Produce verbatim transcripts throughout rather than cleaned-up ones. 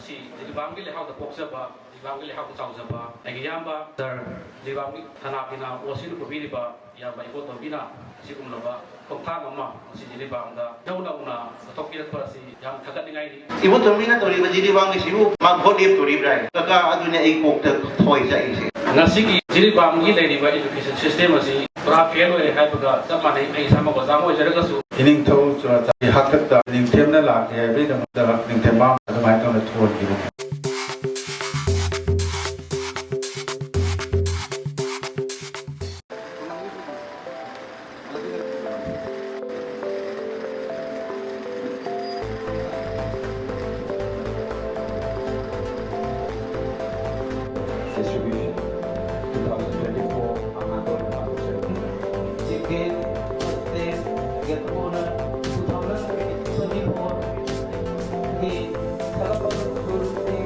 ꯁꯤ ꯖꯤꯔꯤꯕꯥꯝꯒꯤ ꯂꯩꯍꯥꯎꯗ ꯄꯣꯛꯆꯕ, ꯖꯤꯔꯤꯕꯥꯝꯒꯤ ꯂꯩꯍꯥꯎꯗ ꯆꯥꯎꯖꯕ ꯑꯩꯒꯤ ꯏꯌꯥꯝꯕ ꯁꯔ ꯖꯤꯔꯤꯕꯥꯝꯒꯤ ꯊꯅꯥ ꯄꯤꯅꯥ ꯑꯣꯁꯤꯅ ꯄꯨꯕꯤꯔꯤꯕ ꯏꯌꯥꯝꯕ ꯏꯕꯣꯇꯣꯝꯕꯤꯅ ꯑꯁꯤꯒꯨꯝꯂꯕ ꯈꯣꯡꯊꯥꯡ ꯑꯃ ꯉꯁꯤ ꯖꯤꯔꯤꯕꯥꯝꯗ ꯏꯅꯧ ꯅꯧꯅ ꯂꯧꯊꯣꯛꯄꯤꯔꯛꯄ ꯑꯁꯤ ꯌꯥꯝ ꯊꯥꯒꯠꯅꯤꯡꯉꯥꯏꯅꯤ꯫ ꯏꯕꯣꯇꯣꯝꯕꯤꯅ ꯇꯧꯔꯤꯕ ꯖꯤꯔꯤꯕꯥꯝꯒꯤꯁꯤꯕꯨ ꯃꯥ ꯚꯣꯠ ꯂꯦꯞꯇꯣꯔꯤꯕ꯭ꯔꯥ ꯍꯥꯏ? ꯀꯀꯥ, ꯑꯗꯨꯅꯤ ꯑꯩ ꯀꯣꯛꯇ ꯊꯣꯏ ꯆꯥꯛꯏꯁꯦ꯫ ꯉꯁꯤꯒꯤ ꯖꯤꯔꯤꯕꯥꯝꯒꯤ ꯂꯩꯔꯤꯕ education system ꯑꯁꯤ ꯄꯨꯔꯥ fail ꯑꯣꯏꯔꯦ ꯍꯥꯏꯕꯒ ꯆꯞ ꯃꯥꯟꯅꯩ꯫ ꯑꯩ ꯏꯁꯥꯃꯛ ꯑꯣꯖꯥ ꯑꯃ ꯑꯣꯏꯖꯔꯒꯁꯨ ꯏꯅꯤꯡꯊꯧ ꯆꯨꯔꯥꯆꯥꯟꯄꯨꯔꯒꯤ ꯍꯥꯛꯇꯛꯇ ꯅꯤꯡꯊꯦꯝꯅ ꯂꯥꯛꯀꯦ ꯍꯥꯏꯕꯒꯤꯗꯃꯛꯇ ꯅꯤꯡꯊꯦꯝꯕꯥꯝ ꯑꯗꯨꯃꯥꯏꯅ ꯇꯧꯅ ꯊꯣꯟꯈꯤꯕꯅꯤ꯫ Distribution, two thousand twenty-four ꯑꯍꯥꯟꯕ ꯑꯣꯏꯅ ꯄꯥꯡꯊꯣꯛꯆꯔꯤ꯫ Chief Guest, First Guest, Guest of Honor, two thousand twenty-four ꯒꯤ ꯁꯒꯠꯄꯒꯤ ꯊꯧꯔꯝꯁꯤꯡ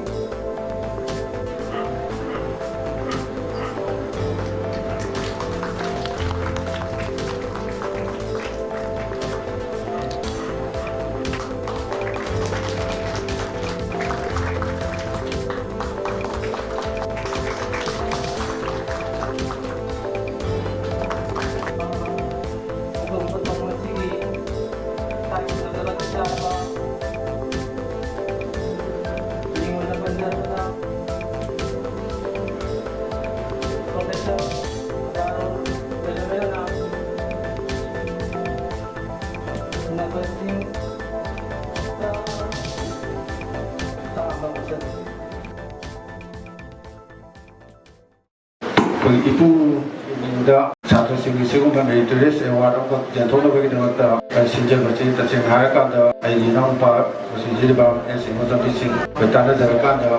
ꯑꯩꯈꯣꯏ ꯏꯄꯨꯗ ꯁꯥꯇ꯭ꯔꯁꯤꯡꯒꯤ ꯁꯤꯒꯨꯝꯕ meritorious award ꯑꯃꯈꯛ ꯌꯦꯟꯊꯣꯛꯅꯕꯒꯤꯗꯃꯛꯇ ꯁꯤꯟꯖꯕꯁꯤ ꯇꯁꯦꯡꯅ ꯍꯥꯏꯔꯀꯥꯟꯗ ꯑꯩꯒꯤ ꯏꯅꯥꯎꯅꯨꯄꯥ ꯃꯁꯤ ꯖꯤꯔꯤꯕꯥꯝ ꯑꯦꯁ ꯁꯤꯡꯍꯣꯖꯝꯕꯤ ꯁꯤꯡ ꯑꯩꯈꯣꯏ ꯇꯥꯟꯅꯖꯔꯀꯥꯟꯗ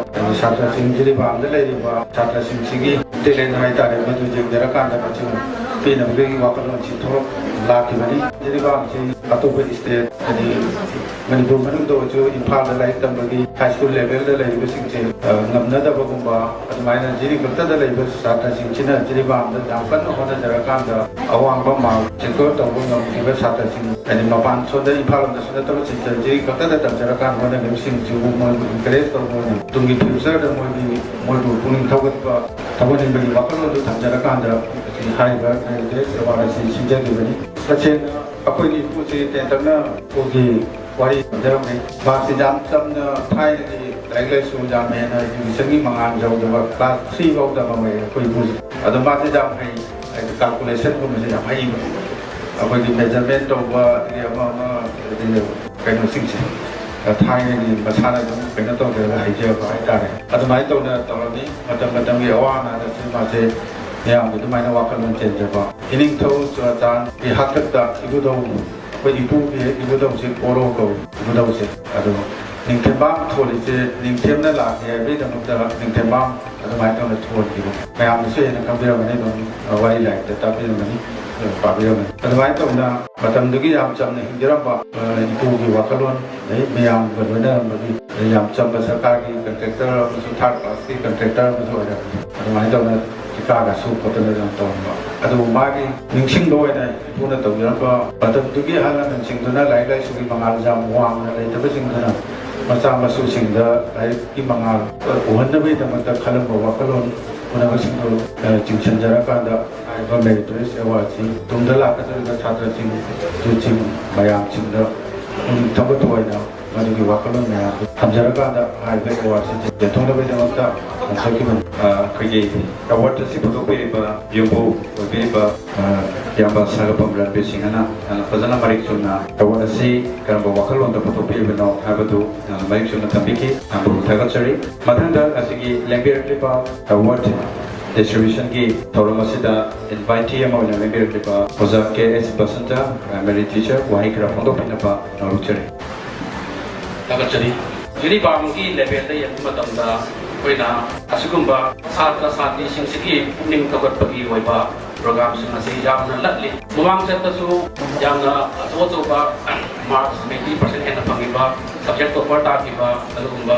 ꯁꯥꯇ꯭ꯔꯁꯤꯡ ꯖꯤꯔꯤꯕꯥꯝꯗ ꯂꯩꯔꯤꯕ ꯁꯥꯇ꯭ꯔꯁꯤꯡꯁꯤꯒꯤ talent ꯍꯥꯏꯇꯥꯔꯦ, ꯃꯗꯨ ꯌꯦꯡꯖꯔꯀꯥꯟꯗ ꯃꯁꯤ ꯄꯤꯅꯕꯒꯤ ꯋꯥꯈꯜꯂꯣꯟꯁꯤ ꯊꯣꯛꯂꯛ ꯂꯥꯛꯈꯤꯕꯅꯤ꯫ ꯖꯤꯔꯤꯕꯥꯝꯁꯤ ꯑꯇꯣꯞꯄ state ꯍꯥꯏꯗꯤ ꯃꯅꯤꯄꯨꯔ ꯃꯅꯨꯡꯗ ꯑꯣꯏꯔꯁꯨ ꯏꯝꯐꯥꯜꯗ ꯂꯥꯏꯔꯤꯛ ꯇꯝꯕꯒꯤ high school levelꯗ ꯂꯩꯔꯤꯕꯁꯤꯡꯁꯦ, ꯑ, ꯉꯝꯅꯗꯕꯒꯨꯝꯕ ꯑꯗꯨꯃꯥꯏꯅ ꯖꯤꯔꯤ ꯈꯛꯇꯗ ꯂꯩꯕ ꯁꯥꯇ꯭ꯔꯁꯤꯡꯁꯤꯅ ꯖꯤꯔꯤꯕꯥꯝꯗ ꯌꯥꯝ ꯀꯟꯅ ꯍꯣꯠꯅꯖꯔꯀꯥꯟꯗ ꯑꯋꯥꯡꯕ ꯃꯥꯔꯛ ꯁꯦꯀ꯭ꯌꯣꯔ ꯇꯧꯕ ꯉꯝꯈꯤꯕ ꯁꯥꯇ꯭ꯔꯁꯤꯡ, ꯍꯥꯏꯗꯤ ꯃꯄꯥꯟ ꯁꯣꯝꯗ ꯏꯝꯐꯥꯜ ꯂꯣꯝꯗ ꯁꯨꯝ ꯅꯠꯇꯕ ꯁꯤꯗ ꯈꯛꯇꯗ ꯇꯝꯖꯔꯀꯥꯟꯗ ꯍꯣꯠꯅꯈꯤꯕꯁꯤꯡꯁꯤꯕꯨ ꯃꯣꯏꯕꯨ ꯏꯟꯀꯔꯦꯖ ꯇꯧꯕ ꯑꯣꯏꯅ ꯇꯨꯡꯒꯤ ꯐ꯭ꯌꯨꯆꯔꯗ ꯃꯣꯏꯒꯤ, ꯃꯣꯏꯕꯨ ꯄꯨꯛꯅꯤꯡ ꯊꯧꯒꯠꯄ, ꯊꯧꯒꯠꯅꯤꯡꯕꯒꯤ ꯋꯥꯈꯜꯂꯣꯟꯗꯨ ꯊꯝꯖꯔꯀꯥꯟꯗ ꯉꯁꯤ ꯍꯥꯏꯔꯤꯕ ꯔꯦꯜꯋꯦ ꯑꯦꯋꯥꯔꯗ ꯑꯁꯤ ꯁꯤꯟꯖꯈꯤꯕꯅꯤ꯫ ꯇꯁꯦꯡꯅ ꯑꯩꯈꯣꯏꯒꯤ ꯏꯄꯨꯁꯤ ꯇꯦꯟꯇꯛꯅ ꯁ꯭ꯀꯨꯜꯒꯤ ꯋꯥꯔꯤ ꯇꯝꯖꯔꯝꯃꯤ꯫ ꯃꯍꯥꯛꯁꯤ ꯌꯥꯝ ꯆꯝꯅ ꯊꯥꯏꯅꯒꯤ ꯂꯥꯏꯔꯤꯛ ꯂꯥꯏꯁꯨ ꯌꯥꯝ ꯍꯦꯟꯅ ꯏꯗꯨꯀꯦꯁꯟꯒꯤ ꯃꯉꯥꯜ ꯌꯧꯗꯕ ꯀ꯭ꯂꯥꯁ ꯊ꯭ꯔꯤ ꯐꯥꯎ ꯇꯝꯃꯝꯃꯦ ꯑꯩꯈꯣꯏ ꯏꯄꯨꯁꯦ꯫ ꯑꯗꯣ ꯃꯥꯁꯦ ꯌꯥꯝ ꯍꯩ, ꯍꯥꯏꯗꯤ ꯀꯥꯜꯀꯨꯂꯦꯁꯟꯒꯨꯝꯕꯁꯦ ꯌꯥꯝ ꯍꯩꯕ꯫ ꯑꯩꯈꯣꯏꯒꯤ ꯃꯦꯖꯔꯃꯦꯟ ꯇꯧꯕ, ꯑꯗꯒꯤ ꯑꯃ ꯑꯃ, ꯑꯗꯒꯤ ꯀꯩꯅꯣꯁꯤꯡꯁꯦ ꯊꯥꯏꯅꯒꯤ ꯃꯁꯥꯅ ꯑꯗꯨꯝ ꯀꯩꯅꯣ ꯇꯧꯖꯔꯒ ꯍꯩꯖꯕ ꯍꯥꯏꯇꯥꯔꯦ꯫ ꯑꯗꯨꯃꯥꯏꯅ ꯇꯧꯅ ꯇꯧꯔꯝꯃꯤ꯫ ꯃꯇꯝ ꯃꯇꯝꯒꯤ ꯑꯋꯥ ꯑꯅꯥꯗꯁꯨ ꯃꯥꯁꯦ ꯃꯌꯥꯝꯒꯤ ꯑꯗꯨꯃꯥꯏꯅ ꯋꯥꯈꯜꯂꯣꯟ ꯆꯦꯟꯖꯕ꯫ ꯏꯅꯤꯡꯊꯧ ꯆꯨꯔꯥꯆꯥꯟꯒꯤ ꯍꯥꯛꯇꯛꯇ ꯏꯕꯨꯙꯧ, ꯑꯩꯈꯣꯏ ꯏꯄꯨꯒꯤ ꯍꯦꯛ ꯏꯕꯨꯙꯧꯁꯦ ꯀꯣꯔꯧ ꯀꯧꯏ, ꯏꯕꯨꯙꯧꯁꯦ꯫ ꯑꯗꯣ ꯅꯤꯡꯊꯦꯝꯕꯥꯝ ꯊꯣꯜꯂꯤꯁꯦ ꯅꯤꯡꯊꯦꯝꯅ ꯂꯥꯛꯀꯦ ꯍꯥꯏꯕꯒꯤꯗꯃꯛꯇ ꯅꯤꯡꯊꯦꯝꯕꯥꯝ ꯑꯗꯨꯃꯥꯏꯅ ꯇꯧꯅ ꯊꯣꯟꯈꯤꯕ ꯃꯌꯥꯝꯅꯁꯨ ꯍꯦꯟꯅ ꯈꯪꯕꯤꯔꯝꯒꯅꯤ, ꯑꯗꯨꯝ ꯋꯥꯔꯤ ꯂꯥꯏꯔꯤꯛꯇ ꯇꯥꯛꯄꯤꯔꯝꯒꯅꯤ, ꯑꯗꯨꯝ ꯄꯥꯕꯤꯔꯝꯒꯅꯤ꯫ ꯑꯗꯨꯃꯥꯏꯅ ꯇꯧꯅ ꯃꯇꯝꯗꯨꯒꯤ ꯌꯥꯝ ꯆꯝꯅ ꯍꯤꯡꯖꯔꯝꯕ, ꯑ, ꯏꯄꯨꯒꯤ ꯋꯥꯈꯜꯂꯣꯟ, ꯑꯗꯩ ꯃꯌꯥꯝꯒ ꯂꯣꯏꯅꯔꯝꯕꯒꯤ, ꯑꯗꯩ ꯌꯥꯝ ꯆꯝꯕ ꯁꯔꯀꯥꯔꯒꯤ ꯀꯟꯇ꯭ꯔꯦꯛꯇꯔ ꯑꯃꯁꯨ, ꯊꯥꯔꯠ ꯀ꯭ꯂꯥꯁꯀꯤ ꯀꯟꯇ꯭ꯔꯦꯛꯇꯔ ꯑꯃꯁꯨ ꯑꯣꯏꯔꯝꯃꯤ꯫ ꯑꯗꯨꯃꯥꯏꯅ ꯇꯧꯅ ꯊꯤꯀꯥꯒ ꯁꯨ ꯈꯣꯠꯇꯅ ꯌꯥꯝ ꯇꯧꯔꯝꯕ꯫ ꯑꯗꯨꯕꯨ ꯃꯥꯒꯤ ꯅꯤꯡꯁꯤꯡꯕ ꯑꯣꯏꯅ ꯏꯄꯨꯅ ꯇꯧꯕꯤꯔꯝꯕ ꯃꯇꯝꯗꯨꯒꯤ ꯑꯍꯜ ꯂꯃꯟꯁꯤꯡꯗꯨꯅ ꯂꯥꯏꯔꯤꯛ ꯂꯥꯏꯁꯨꯒꯤ ꯃꯉꯥꯜ ꯌꯥꯝ ꯋꯥꯡꯅ ꯂꯩꯇꯕꯁꯤꯡꯗꯨꯅ ꯃꯆꯥ ꯃꯁꯨꯁꯤꯡꯗ ꯂꯥꯏꯔꯤꯛꯀꯤ ꯃꯉꯥꯜ ꯎꯍꯟꯅꯕꯒꯤꯗꯃꯛꯇ ꯈꯜꯂꯝꯕ ꯋꯥꯈꯜꯂꯣꯟ ꯎꯅꯕꯁꯤꯡꯗꯨ, ꯑ, ꯆꯤꯡꯁꯤꯟꯖꯔꯀꯥꯟꯗ ꯍꯥꯏꯔꯤꯕ ꯃꯦꯔꯤꯇꯣꯔꯤꯌꯁ ꯑꯦꯋꯥꯔꯗꯁꯤ ꯇꯨꯡꯗ ꯂꯥꯛꯀꯗꯧꯔꯤꯕ ꯁꯥꯇ꯭ꯔꯁꯤꯡ, ꯌꯨꯠꯁꯤꯡ ꯃꯌꯥꯝꯁꯤꯡꯗ ꯄꯨꯛꯅꯤꯡ ꯊꯧꯒꯠꯄ ꯑꯣꯏꯅ ꯃꯗꯨꯒꯤ ꯋꯥꯈꯜꯂꯣꯟ ꯃꯌꯥꯝꯗꯨ ꯊꯝꯖꯔꯀꯥꯟꯗ ꯍꯥꯏꯔꯤꯕ ꯑꯦꯋꯥꯔꯗꯁꯤ ꯌꯦꯟꯊꯣꯛꯅꯕꯒꯤꯗꯃꯛꯇ ꯂꯥꯛꯆꯈꯤꯕꯅꯤ꯫ ꯑ, ꯑꯩꯈꯣꯏꯒꯤ ꯑꯦꯋꯥꯔꯗ ꯑꯁꯤ ꯄꯨꯊꯣꯛꯄꯤꯔꯤꯕ ꯌꯨꯝꯕꯨ ꯑꯣꯏꯕꯤꯔꯤꯕ, ꯑ, ꯏꯌꯥꯝꯕ ꯁꯥꯒꯠꯄꯝ ꯔꯟꯕꯤꯔ ꯁꯤꯡꯍꯅ ꯌꯥꯝꯅ ꯐꯖꯅ ꯃꯔꯤꯛ ꯆꯨꯝꯅ ꯑꯦꯋꯥꯔꯗ ꯑꯁꯤ ꯀꯔꯝꯕ ꯋꯥꯈꯜꯂꯣꯟꯗ ꯄꯨꯊꯣꯛꯄꯤꯔꯤꯕꯅꯣ ꯍꯥꯏꯕꯗꯨ ꯌꯥꯝꯅ ꯃꯔꯤꯛ ꯆꯨꯝꯅ ꯊꯝꯕꯤꯈꯤ꯫ ꯌꯥꯝꯕꯨ ꯊꯥꯒꯠꯆꯔꯤ꯫ ꯃꯊꯪꯗ ꯉꯁꯤꯒꯤ ꯂꯦꯡꯕꯤꯔꯛꯂꯤꯕ ꯑꯦꯋꯥꯔꯗ ꯗꯤꯁꯇ꯭ꯔꯤꯕ꯭ꯌꯨꯁꯟꯒꯤ ꯊꯧꯔꯝ ꯑꯁꯤꯗ ꯏꯟꯚꯥꯏꯇꯤ ꯑꯃ ꯑꯣꯏꯅ ꯂꯦꯡꯕꯤꯔꯛꯂꯤꯕ ꯑꯣꯖꯥ ꯀꯦ ꯑꯦꯁ ꯕꯁꯟꯇ, ꯄ꯭ꯔꯥꯏꯃꯔꯤ ꯇꯤꯆꯔ, ꯋꯥꯍꯩ ꯈꯔ ꯐꯣꯡꯗꯣꯛꯄꯤꯅꯕ ꯉꯥꯎꯖꯔꯤ꯫ ꯊꯥꯒꯠꯆꯔꯤ꯫ ꯌꯨꯅꯤꯐꯥꯝꯒꯤ ꯂꯦꯚꯦꯜꯗ ꯌꯦꯡꯕ ꯃꯇꯝꯗ ꯑꯩꯈꯣꯏꯅ ꯑꯁꯤꯒꯨꯝꯕ ꯁꯥꯇ꯭ꯔ ꯁꯥꯇ꯭ꯔꯤꯁꯤꯡꯁꯤꯒꯤ ꯄꯨꯛꯅꯤꯡ ꯊꯧꯒꯠꯄꯒꯤ ꯑꯣꯏꯕ ꯄ꯭ꯔꯣꯒ꯭ꯔꯥꯝꯁꯤꯡ ꯑꯁꯤ ꯌꯥꯝꯅ ꯂꯠꯂꯤ꯫ ꯃꯃꯥꯡ ꯆꯠꯇꯁꯨ ꯌꯥꯝꯅ ꯑꯆꯧ ꯑꯆꯧꯕ ꯃꯥꯔꯛꯁ ꯅꯥꯏꯟꯇꯤ ꯄꯥꯔꯁꯦꯟ ꯍꯦꯟꯅ ꯐꯪꯉꯤꯕ, ꯁꯕꯖꯦꯛ ꯇꯣꯄꯔ ꯇꯥꯈꯤꯕ ꯑꯗꯨꯒꯨꯝꯕ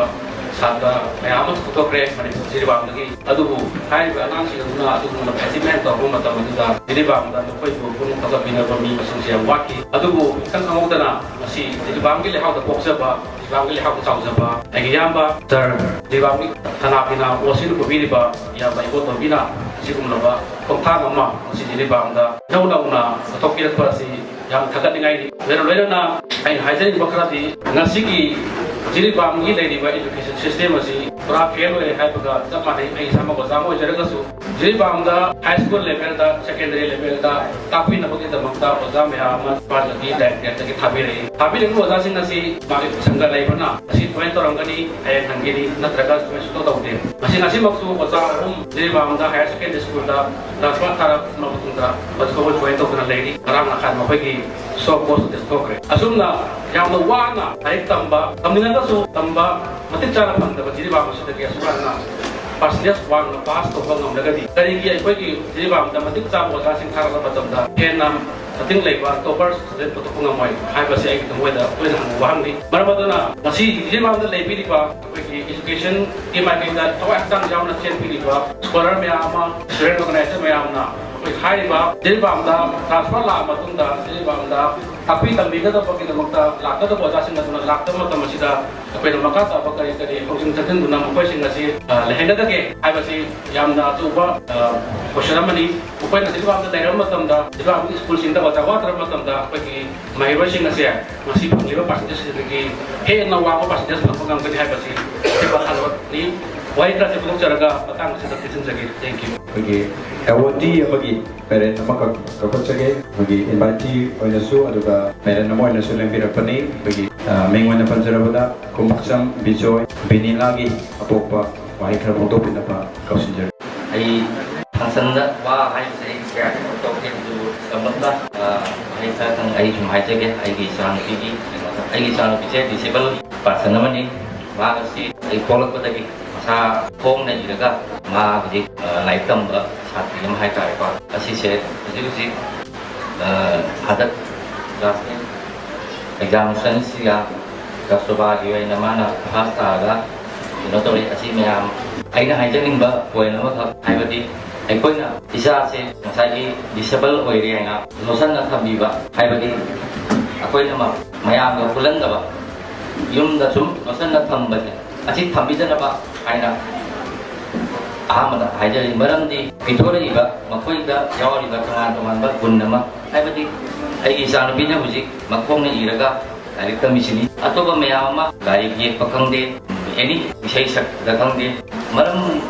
ꯁꯥꯇ꯭ꯔ ꯃꯌꯥꯝ ꯑꯃꯁꯨ ꯄꯨꯊꯣꯛꯈ꯭ꯦ ꯃꯅꯤꯄꯨꯔ ꯖꯤꯔꯤꯕꯥꯝꯗꯒꯤ꯫ ꯑꯗꯨꯕꯨ ꯍꯥꯏꯔꯤꯕ ꯑꯉꯥꯡꯁꯤꯡ ꯑꯗꯨꯅ ꯑꯗꯨꯒꯨꯝꯕ ꯑꯦꯆꯤꯞꯃꯦꯟ ꯇꯧꯔꯛꯄ ꯃꯇꯝ ꯑꯗꯨꯗ ꯖꯤꯔꯤꯕꯥꯝꯗ ꯃꯈꯣꯏꯕꯨ ꯄꯨꯛꯅꯤꯡ ꯊꯧꯒꯠꯄꯤꯅꯕ ꯃꯤ ꯃꯁꯤꯡꯁꯨ ꯌꯥꯝ ꯋꯥꯠꯈꯤ꯫ ꯑꯗꯨꯕꯨ ꯏꯈꯪ ꯈꯪꯍꯧꯗꯅ ꯉꯁꯤ ꯖꯤꯔꯤꯕꯥꯝꯒꯤ ꯂꯩꯍꯥꯎꯗ ꯄꯣꯛꯆꯕ, ꯖꯤꯔꯤꯕꯥꯝꯒꯤ ꯂꯩꯍꯥꯎꯗ ꯆꯥꯎꯖꯕ ꯑꯩꯒꯤ ꯏꯌꯥꯝꯕ ꯁꯥꯔ, ꯖꯤꯔꯤꯕꯥꯝꯒꯤ ꯊꯅꯥ ꯄꯤꯅ ꯑꯣꯁꯤꯅ ꯄꯨꯕꯤꯔꯤꯕ ꯏꯌꯥꯝꯕ ꯏꯕꯣꯇꯣꯝꯕꯤꯅ ꯑꯁꯤꯒꯨꯝꯂꯕ ꯈꯣꯡꯊꯥꯡ ꯑꯃ ꯉꯁꯤ ꯖꯤꯔꯤꯕꯥꯝꯗ ꯏꯅꯧ ꯅꯧꯅ ꯄꯨꯊꯣꯛꯄꯤꯔꯛꯄ ꯑꯁꯤ ꯌꯥꯝ ꯊꯥꯒꯠꯅꯤꯡꯉꯥꯏꯅꯤ꯫ ꯂꯣꯏꯅ ꯂꯣꯏꯅꯅ ꯑꯩꯅ ꯍꯥꯏꯖꯅꯤꯡꯕ ꯈꯔꯗꯤ, ꯉꯁꯤꯒꯤ ꯖꯤꯔꯤꯕꯥꯝꯒꯤ ꯂꯩꯔꯤꯕ education system ꯑꯁꯤ ꯄꯨꯔꯥ ꯐꯦꯜ ꯑꯣꯏꯔꯦ ꯍꯥꯏꯕꯒ ꯆꯞ ꯃꯥꯟꯅꯩ꯫ ꯑꯩ ꯏꯁꯥꯃꯛ ꯑꯣꯖꯥ ꯑꯃ ꯑꯣꯏꯖꯔꯒꯁꯨ ꯖꯤꯔꯤꯕꯥꯝꯗ high school levelꯗ, secondary levelꯗ ꯇꯥꯛꯄꯤꯅꯕꯒꯤꯗꯃꯛꯇ ꯑꯣꯖꯥ ꯃꯌꯥꯝ ꯑꯃ ꯗꯤꯄꯥꯔꯠꯃꯦꯟꯒꯤ ꯗꯥꯏꯔꯦꯛꯇꯔꯦꯠꯇꯒꯤ ꯊꯥꯕꯤꯔꯛꯏ꯫ ꯊꯥꯕꯤꯔꯤꯕ ꯑꯣꯖꯥꯁꯤꯡ ꯑꯁꯤ ꯃꯥꯒꯤ ꯁꯪꯒ ꯂꯩꯕꯅ ꯑꯁꯤ ꯖꯣꯏꯟ ꯇꯧꯔꯝꯒꯅꯤ, ꯍꯌꯦꯡ ꯍꯟꯒꯅꯤ, ꯅꯠꯇ꯭ꯔꯒ ꯖꯣꯏꯟ ꯁꯨꯡꯇꯧ ꯇꯧꯗꯦ꯫ ꯉꯁꯤ, ꯉꯁꯤꯃꯛꯁꯨ ꯑꯣꯖꯥ ꯑꯍꯨꯝ ꯖꯤꯔꯤꯕꯥꯝꯗ higher secondary schoolꯗ transfer ꯊꯥꯔꯛꯄ ꯃꯇꯨꯡꯗ ꯍꯧꯖꯤꯛ ꯐꯥꯎꯕ ꯖꯣꯏꯟ ꯇꯧꯗꯅ ꯂꯩꯔꯤ꯫ ꯉꯔꯥꯡ ꯅꯍꯥꯟ ꯃꯈꯣꯏꯒꯤ show cause notice ꯊꯣꯛꯈ꯭ꯔꯦ꯫ ꯑꯁꯨꯝꯅ ꯌꯥꯝꯅ ꯋꯥꯅ ꯂꯥꯏꯔꯤꯛ ꯇꯝꯕ, ꯇꯝꯅꯤꯡꯉꯒꯁꯨ ꯇꯝꯕ ꯃꯇꯤꯛ ꯆꯥꯅ ꯐꯪꯗꯕ ꯖꯤꯔꯤꯕꯥꯝ ꯑꯁꯤꯗꯒꯤ ꯑꯁꯨꯛ ꯌꯥꯝꯅ percentage ꯋꯥꯡꯅ pass ꯇꯧꯕ ꯉꯝꯂꯒꯗꯤ ꯀꯔꯤꯒꯤ ꯑꯩꯈꯣꯏꯒꯤ ꯖꯤꯔꯤꯕꯥꯝꯗ ꯃꯇꯤꯛ ꯆꯥꯕ ꯑꯣꯖꯥꯁꯤꯡ ꯊꯥꯔꯛꯄ ꯃꯇꯝꯗ ꯍꯦꯟꯅ ꯃꯇꯤꯡ ꯂꯩꯕ topper student ꯄꯨꯊꯣꯛꯄ ꯉꯝꯃꯣꯏ ꯍꯥꯏꯕꯁꯤ ꯑꯩꯒꯤ ꯊꯃꯣꯏꯗ ꯇꯣꯏꯅ ꯍꯪꯕ ꯋꯥꯍꯪꯅꯤ꯫ ꯃꯔꯝ ꯑꯗꯨꯅ ꯉꯁꯤ ꯖꯤꯔꯤꯕꯥꯝꯗ ꯂꯩꯕꯤꯔꯤꯕ ꯑꯩꯈꯣꯏꯒꯤ educationꯒꯤ ꯃꯥꯏꯀꯩꯗ ꯊꯋꯥꯏ ꯍꯛꯆꯥꯡ ꯌꯥꯎꯅ ꯆꯦꯟꯕꯤꯔꯤꯕ scholar ꯃꯌꯥꯝ ꯑꯃ, student organizer ꯃꯌꯥꯝꯅ ꯑꯩꯈꯣꯏ ꯍꯥꯏꯔꯤꯕ ꯖꯤꯔꯤꯕꯥꯝꯗ transfer ꯂꯥꯛꯑ ꯃꯇꯨꯡꯗ ꯖꯤꯔꯤꯕꯥꯝꯗ ꯇꯥꯛꯄꯤ ꯇꯝꯕꯤꯒꯗꯕꯒꯤꯗꯃꯛꯇ ꯂꯥꯛꯀꯗꯕ ꯑꯣꯖꯥꯁꯤꯡ ꯑꯗꯨꯅ ꯂꯥꯛꯇꯕ ꯃꯇꯝ ꯑꯁꯤꯗ ꯑꯩꯈꯣꯏꯅ ꯃꯈꯥ ꯇꯥꯕ ꯀꯔꯤ ꯀꯔꯤ ꯈꯣꯡꯖꯪ ꯆꯠꯍꯟꯗꯨꯅ ꯃꯈꯣꯏꯁꯤꯡ ꯑꯁꯤ, ꯑ, ꯂꯩꯍꯟꯒꯗꯒꯦ ꯍꯥꯏꯕꯁꯤ ꯌꯥꯝꯅ ꯑꯆꯧꯕ, ꯑ, question ꯑꯃꯅꯤ꯫ ꯃꯈꯣꯏꯅ ꯖꯤꯔꯤꯕꯥꯝꯗ ꯂꯩꯔꯕ ꯃꯇꯝꯗ, ꯖꯤꯔꯤꯕꯥꯝꯒꯤ schoolꯁꯤꯡꯗ ꯑꯣꯖꯥ ꯋꯥꯠꯇ꯭ꯔꯕ ꯃꯇꯝꯗ ꯑꯩꯈꯣꯏꯒꯤ ꯃꯍꯩꯔꯣꯏꯁꯤꯡ ꯑꯁꯦ ꯉꯁꯤ ꯐꯪꯂꯤꯕ percentageꯁꯤꯡꯗꯒꯤ ꯍꯦꯟꯅ ꯋꯥꯡꯕ percentage ꯐꯪꯕ ꯉꯝꯒꯅꯤ ꯍꯥꯏꯕꯁꯤ ꯑꯆꯦꯠꯄ ꯊꯥꯖꯕꯅꯤ꯫ ꯋꯥꯍꯩ ꯈꯔꯁꯤ ꯐꯣꯡꯗꯣꯛꯆꯔꯒ ꯃꯇꯥꯡ ꯑꯁꯤꯗ ꯇꯦꯟꯁꯤꯟꯖꯒꯦ꯫ Thank you꯫ ꯑꯩꯈꯣꯏꯒꯤ awardee ꯑꯃꯒꯤ parent ꯑꯃꯈꯛ ꯀꯧꯈꯠꯆꯒꯦ꯫ ꯑꯩꯈꯣꯏꯒꯤ invitee ꯑꯣꯏꯅꯁꯨ ꯑꯗꯨꯒ parent ꯑꯃ ꯑꯣꯏꯅꯁꯨ ꯂꯦꯡꯕꯤꯔꯛꯄꯅꯤ꯫ ꯑꯩꯈꯣꯏꯒꯤ, ꯑ, ꯃꯤꯡ ꯑꯣꯏꯅ ꯄꯟꯖꯔꯕꯗ ꯀꯨꯝꯕꯥꯛꯆꯝ ꯕꯤꯖꯣꯏ, ꯕꯤꯅꯤꯂꯥꯒꯤ ꯑꯄꯣꯛꯄ, ꯋꯥꯍꯩ ꯈꯔ ꯐꯣꯡꯗꯣꯛꯄꯤꯅꯕ ꯀꯧꯁꯤꯟꯖꯔꯤ꯫ ꯑꯩ functionꯗ ꯋꯥ ꯍꯥꯏꯕꯁꯦ ꯑꯩ ꯀꯌꯥ ꯀꯩꯅꯣ ꯇꯧꯗꯦ, ꯑꯗꯨꯕꯨ ꯇꯝꯂꯝꯕ, ꯑ, ꯋꯥꯍꯩ ꯈꯔꯇꯪ ꯑꯩ ꯁꯨꯝ ꯍꯥꯏꯖꯒꯦ꯫ ꯑꯩꯒꯤ ꯏꯆꯥꯅꯨꯄꯤꯒꯤ ꯀꯩꯅꯣꯗ, ꯑꯩꯒꯤ ꯏꯆꯥꯅꯨꯄꯤꯁꯦ disabled person ꯑꯃꯅꯤ꯫ ꯃꯍꯥꯛ ꯑꯁꯤ ꯑꯩ ꯄꯣꯛꯂꯛꯄꯗꯒꯤ ꯃꯁꯥ ꯈꯣꯡꯅ ꯏꯔꯒ ꯃꯥ ꯍꯧꯖꯤꯛ, ꯑ, ꯂꯥꯏꯔꯤꯛ ꯇꯝꯕ ꯁꯥꯇ꯭ꯔꯤ ꯑꯃ ꯍꯥꯏꯇꯥꯔꯦꯀꯣ꯫ ꯑꯁꯤꯁꯦ ꯍꯧꯖꯤꯛ ꯍꯧꯖꯤꯛ, ꯑ, ꯍꯟꯗꯛ class eight examinationꯁꯤꯒ ꯔꯥꯁꯇ꯭ꯔꯕꯥꯒꯤ ꯑꯣꯏꯅ ꯃꯥꯅ first ꯇꯥꯔꯒ ꯀꯩꯅꯣ ꯇꯧꯔꯤ꯫ ꯑꯁꯤ ꯃꯌꯥꯝ ꯑꯩꯅ ꯍꯥꯏꯖꯅꯤꯡꯕ ꯄꯣꯏꯟ ꯑꯃꯈꯛ ꯍꯥꯏꯕꯗꯤ, ꯑꯩꯈꯣꯏꯅ ꯏꯆꯥꯁꯦ ꯉꯁꯥꯏꯒꯤ ꯗꯤꯁꯦꯕꯜ ꯑꯣꯏꯔꯦ ꯍꯥꯏꯅ ꯂꯣꯠꯁꯟꯅ ꯊꯝꯕꯤꯕ ꯍꯥꯏꯕꯗꯤ, ꯑꯩꯈꯣꯏꯅ ꯃ- ꯃꯌꯥꯝꯒ ꯄꯨꯜꯍꯟꯗꯕ, ꯌꯨꯝꯗ ꯁꯨꯝ ꯂꯣꯠꯁꯟꯅ ꯊꯝꯕꯁꯦ, ꯑꯁꯤ ꯊꯝꯕꯤꯗꯅꯕ ꯍꯥꯏꯅ ꯑꯍꯥꯟꯕꯗ ꯍꯥꯏꯖꯔꯤ꯫ ꯃꯔꯝꯗꯤ ꯄꯤꯊꯣꯔꯛꯏꯕ ꯃꯈꯣꯏꯗ ꯌꯥꯎꯔꯤꯕ ꯇꯣꯉꯥꯟ ꯇꯣꯉꯥꯟꯕ ꯒꯨꯟ ꯑꯃ, ꯍꯥꯏꯕꯗꯤ ꯑꯩꯒꯤ ꯏꯆꯥꯅꯨꯄꯤꯅ ꯍꯧꯖꯤꯛ ꯃꯈꯣꯡꯅ ꯏꯔꯒ ꯂꯥꯏꯔꯤꯛ ꯇꯝꯃꯤꯁꯤꯅꯤ꯫ ꯑꯇꯣꯞꯄ ꯃꯌꯥꯝ ꯑꯃ ꯂꯥꯏꯔꯤꯛ ꯌꯦꯛꯄ ꯈꯪꯗꯦ, ꯑꯦꯅꯤ ꯏꯁꯩ ꯁꯛꯄꯗ ꯈꯪꯗꯦ꯫ ꯃꯔꯝ